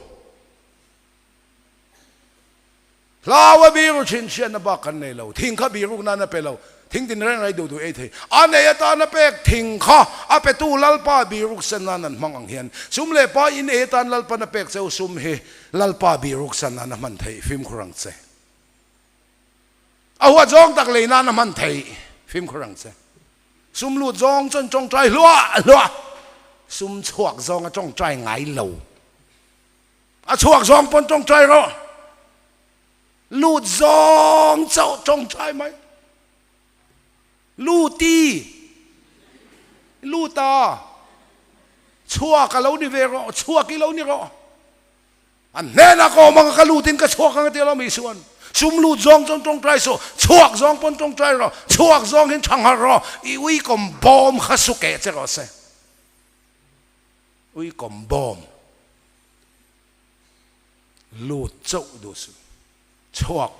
Hlau a biru thin hriatna bak kan nei lo. Thing kha biruk nan a pe lo. Thing tin reng rei duh duh ei thei. A nei atan a pek thing kha a petu Lalpa biruk sen nan an hmang ang hian sum leh pa in ei atan Lalpan a pek cheu sum hi Lalpa biruk san nan a hman theih fimkhur ang che. A huat zawng tak lei nan a hman theih fimkhur ang che. Sum lut zawng chuan tawngtai hluah hluah sum chhuak zawng a tawngtai ngai lo. A chhuak zawng pawn tawngtai rawh. Lut zawng chauh tawngtai mai. Luti. Luta. Chhuak a lo ni ve rawh. Chhuak i lo ni rawh. An hnenah ka awm ang a, ka lutin ka chhuak ang a ti alawm Isuan. Sum lut zawng chuan tawngtai suh. Chhuak zawng pawn tawngtai rawh. Chhuak zawng hin thangharh rawh. I uikawm bawm kha su keh che rawh se. Uikawm bawm lut chauh duh suh. Chhuak.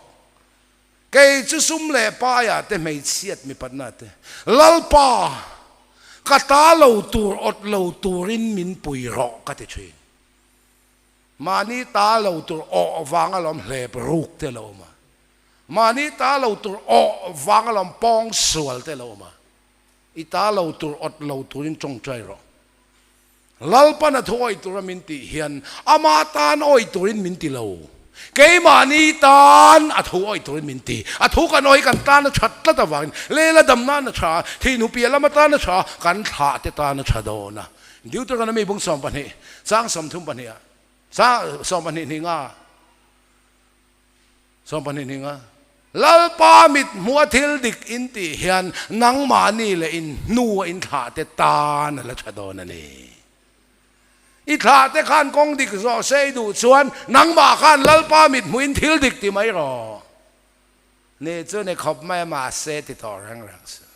Kei chu sum leh paia te hmeichhiat mipatna te Lalpa ka ta lo tur awt lo turin min pui rawh ka ti thin. Mahni ta lo tur awh vang alawm hlep ruk te lo awm a. Mahni ta lo tur awh vang alawm pawng sual te lo awm a. I ta lo tur awt lo turin tawngtai rawh. Lalpan a thu awih tura min tih hian ama tan awih turin min ti lo. Keimahni tan a thu awih turin min ti. A thu kan awih kan tan a that tlat avangin Lela dam nan a tha, thihnu piah lama tan a tha, kan thlah te tan a tha dawn a. Deuteronomy bung 12, chang 32 ah, chang 12 hnih nga, 12 hnih nga, Lalpa mit hmuh a thil dik in tih hian nangmahni leh in hnu a in thlah te tan a la tha dawn a ni. I thlah te khan kawng dik zawh se i duh chuan nangmah khan Lalpa mit hmuhin thil dik ti mai rawh. Ni chu ni khawp mai a mahse ti tawh reng reng suh.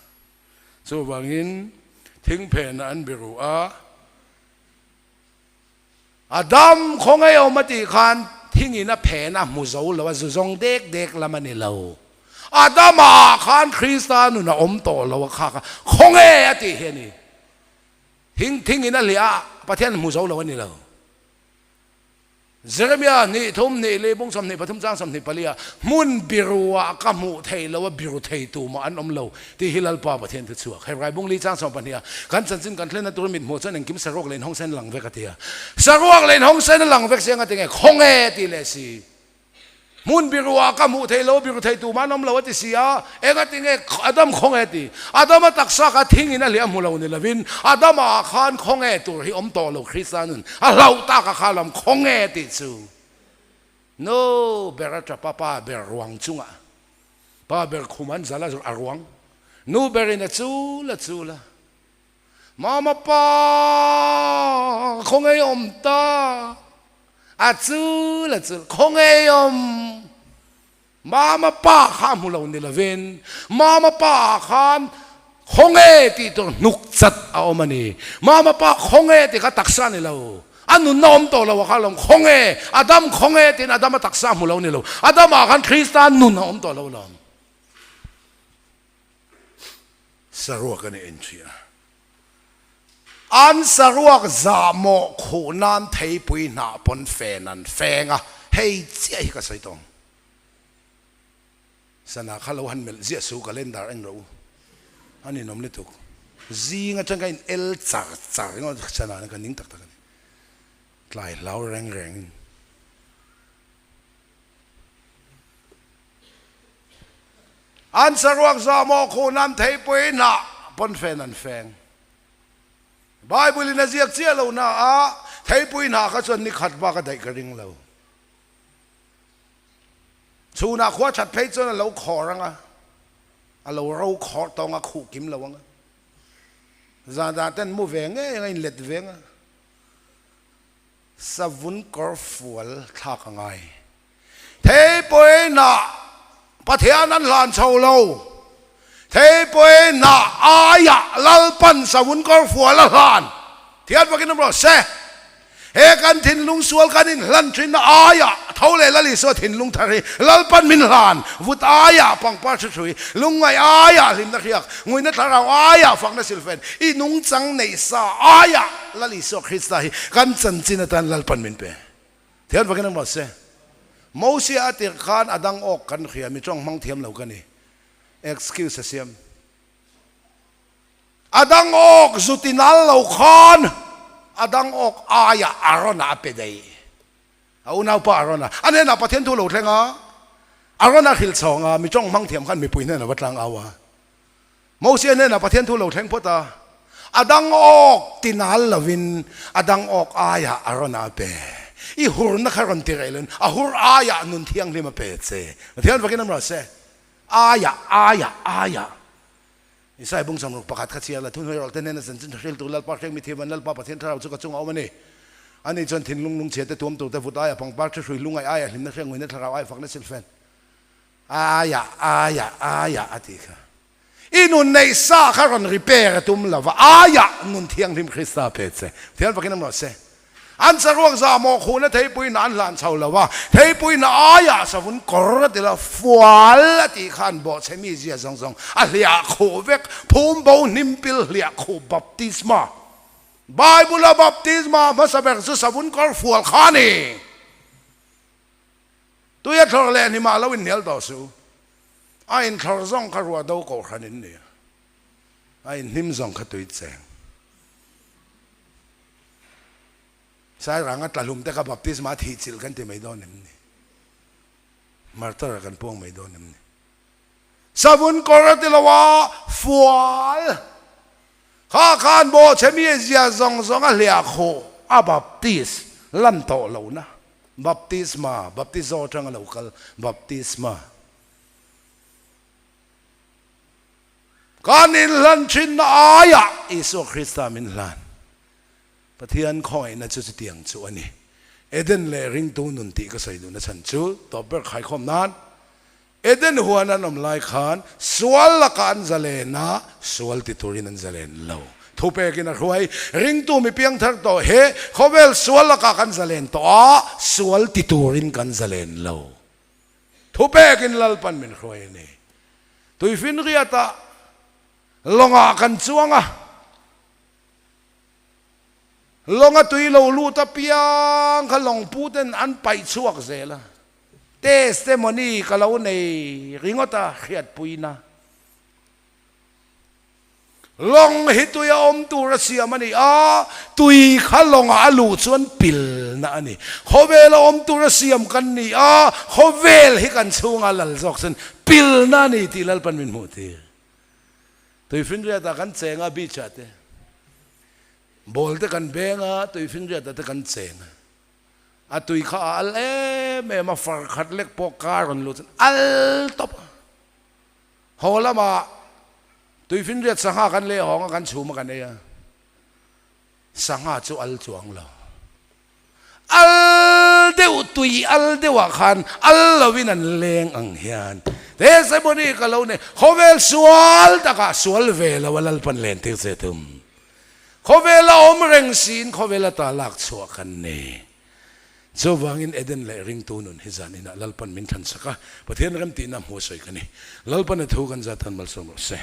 Chuvangin thingphenah an biru a, a dam khawngaih awm a tih khan thingin a phen a hmu zo lo a, zu zawng dek dek lam a ni lo. A damah khan Krista nun a awm tawh lo a kha kha khawnge a tih hi a ni. Thing thingin a hliah a, Pathian hmu zo lo a ni lo. Jeremia hnih thum hnih li bung 23 chang 24 ah hmun biruah ka hmuh theih lo a biru thei tu mah an awm lo tih hi Lalpa Pathian thu chhuak. Hebrai bung li chang 12 ah kan chanchin kan thlenna tur mit hmuh chuan engkim saruak leh inhawng sen lang vek a ti a. Saruak leh inhawng sen a lang vek si anga tinge khawnge tih leh si. Hmun biruah ka hmuh theih lo, biru thei tumah an awm lo a ti si a, engatinge Adam khawnge ti? Adama taksa kha thingin a hliah hmu lo ni lovin Adama ah khan khawnge tur hi awm tawh lo Krista nun a hlauh tak a kha lam khawnge tih chu nu ber a tapa pa ber ruang chungah pa ber khum an zal a ruang nu berin a chul a chul a Mama pa khawnge awm ta a chul a chul khawnge awm Mama pa kha a hmu lo ni lovin Mama pa ah khan khawnge tih tur hnuk chat a awm a ni Mama pa khawnge tih kha taksa a ni lo a nunna awm tawh lo a kha lawm khawnge Adam khawnge tiin Adama taksa a hmu lo ni lo Adama ah khan Krista nun a awm tawh lo lawm. Saruak a ni enchhia. An saruak zahmawh khuh nan theipui hnah pawn fen an feng a, hei chiah hi ka sawi tawng. Sana kha lo han melh ziah su calendar en rawh u. A ninawm lutuk. Zing atang ka in el char char ringawt sana na ka ning tak tak a ni. Tlai hlau reng reng in. An saruak zawhmawh khun an theipui hnah pawnfen an feng. Bible in a ziak chiah lo na a, theipui hnah kha chuan ni khat bak a daih ka ring lo. Chhunah khua that phei chuan a lo khawr ang a, a lo ro khawr tawng a khuh kim lo ang a. Zanah ten mu ve ngei ang a, inlet ve ang a. Savun kawr fual thlak a ngai. Theipui hnah Pathian an hlan chho lo. Theipui hnah aiah Lalpan savun kawr fual a hlan. Thian vakin awm rawh se. He kan thinlung sual kan inhlan thinna aiah tho leh Lal Isua thinlung thar hi Lalpan min hlan. Vut aiah pangpar hri hrui, lungngaih aiah hlimna hriak, nguina thlarau aiah fakna silfen, i nungchang neih sa aiah Lal Isua Krista hi kan chanchin atan Lalpan min pe. Thian vakin awm rawh se. Mosia a tirh khan a dang awk kan hria, mi tawng hmang thiam lo ka ni. Excuse a siam. A dang awk zu ti nal lo khan a dang awk aiah Aaron-a a pe daih. A unaupa Aaron-a. A hnenah Pathian thu lo thleng a, Aaron-a hrilh chhawng a, mi tawng hmang thiam khan mipui hnenah va tlang au a. Mosia hnenah Pathian thu lo thleng phawt a, a dang awk ti nal lovin a dang awk aiah a rawn a pe. I hurna kha rawn ti reh loin a hur aiah nun thianghlim a pe che. Pathian vakin awm rawh se. Aiah, aiah, aiah. Isai bung samruk pakhat kha chhiar la, thunhnuai rawlte hnena chanchin tha hriltu Lalpa hreng mithiam an Lalpa Pathian thlarau chu ka chungah awm a ni. Ani chuan thinlung lungchhia te tuam tur te vut aiah pangpar thi hrui lungaih aiah hlimna hreng nguina thlarau aiah fakna silfen. Aiah, aiah, aiah a tih kha. I nun neih sa kha rawn repair a tum lo va, aiah nun thianghlim Krista pe che. Thian fakin awm rawh se. An saruak zahmawh khuhna theipui hna an hlan chho lo va, theipui hna aiah savun kawr a ti lo, fual a tih kha an bawhchhe mi zia zawng zawng a hliah khuh vek, phum bo hnim pil hliah khuh baptisma. Bible-a baptisma hmasa ber chu savun kawr fual kha a ni. Tui a thlawr leh hnimah lo inhnial tawh suh. A inthlawr zawng kha ruah do kohhran in ni a, a inhnim zawng kha tui cheng. Sairanga tlahlum te kha baptisma thih chilh kan ti mai dawn em ni? Martar ah kan puang mai dawn em ni? Savun kawr a ti lo a, fual kha khan bawhchhe mi zia zawng zawng a hliah khuh a baptis lan tawh lohna. Baptisma, baptizo atanga lo kal, baptisma. Kan inhlan thinna aiah Isua Krista min hlan. Pathian khawngaihna chu chutiang chu a ni. Eden leh ringtu nun tih ka sawi duhna chhan chu tawp ber khaikhawm nan Eden huan an awm lai khan sual lakah an zalen a, sual ti turin an zalen lo. Thupekin a hruai, Ringtu mi piangthar tawh he khawvel sual lakah kan zalen tawh a, sual ti turin kan zalen lo. Thupekin Lalpan min hruai a ni. Tuifinriatah lawngah kan chuang a. Lawng a tui lo lut apiang kha lawngpu ten an paih chhuak zel a, testimony ka lo nei ringawt a hriatpuina. Lawng hi tui a awm tur a siam a ni a, tui kha lawngah a luh chuan pilna a ni. Khawvel a awm tur a siam kan ni a, khawvel hi kan chhunga lal zawk chuan pilna a ni tih Lalpan min hmuh tir. Tuifinriatah kan cheng a, beach ah te. Ball te kan beng a, tuifinriatah te kan cheng a. A tui kha a al em em a, far khat lek pawh kar rawn lut chuan al tawp a. Haw lamah tuifinriat sangha kan leh hawng a, kan chhum a kan ei a. Sangha chu al chuang lo. Al deuh tui al deuhah khan al lovin an leng ang hian testimony ka lo nei. Khawvel sual takah sual ve lo a Lalpan len tir che tum. Khawvel a awm reng siin khawvel ata lak chhuah kan ni. Chuvangin Eden leh ringtu nun hi zan inah Lalpan min thlan sak a, Pathian remtihna hmuh sawi ka ni. Lalpan a thu kan zat han malsawm rawh se.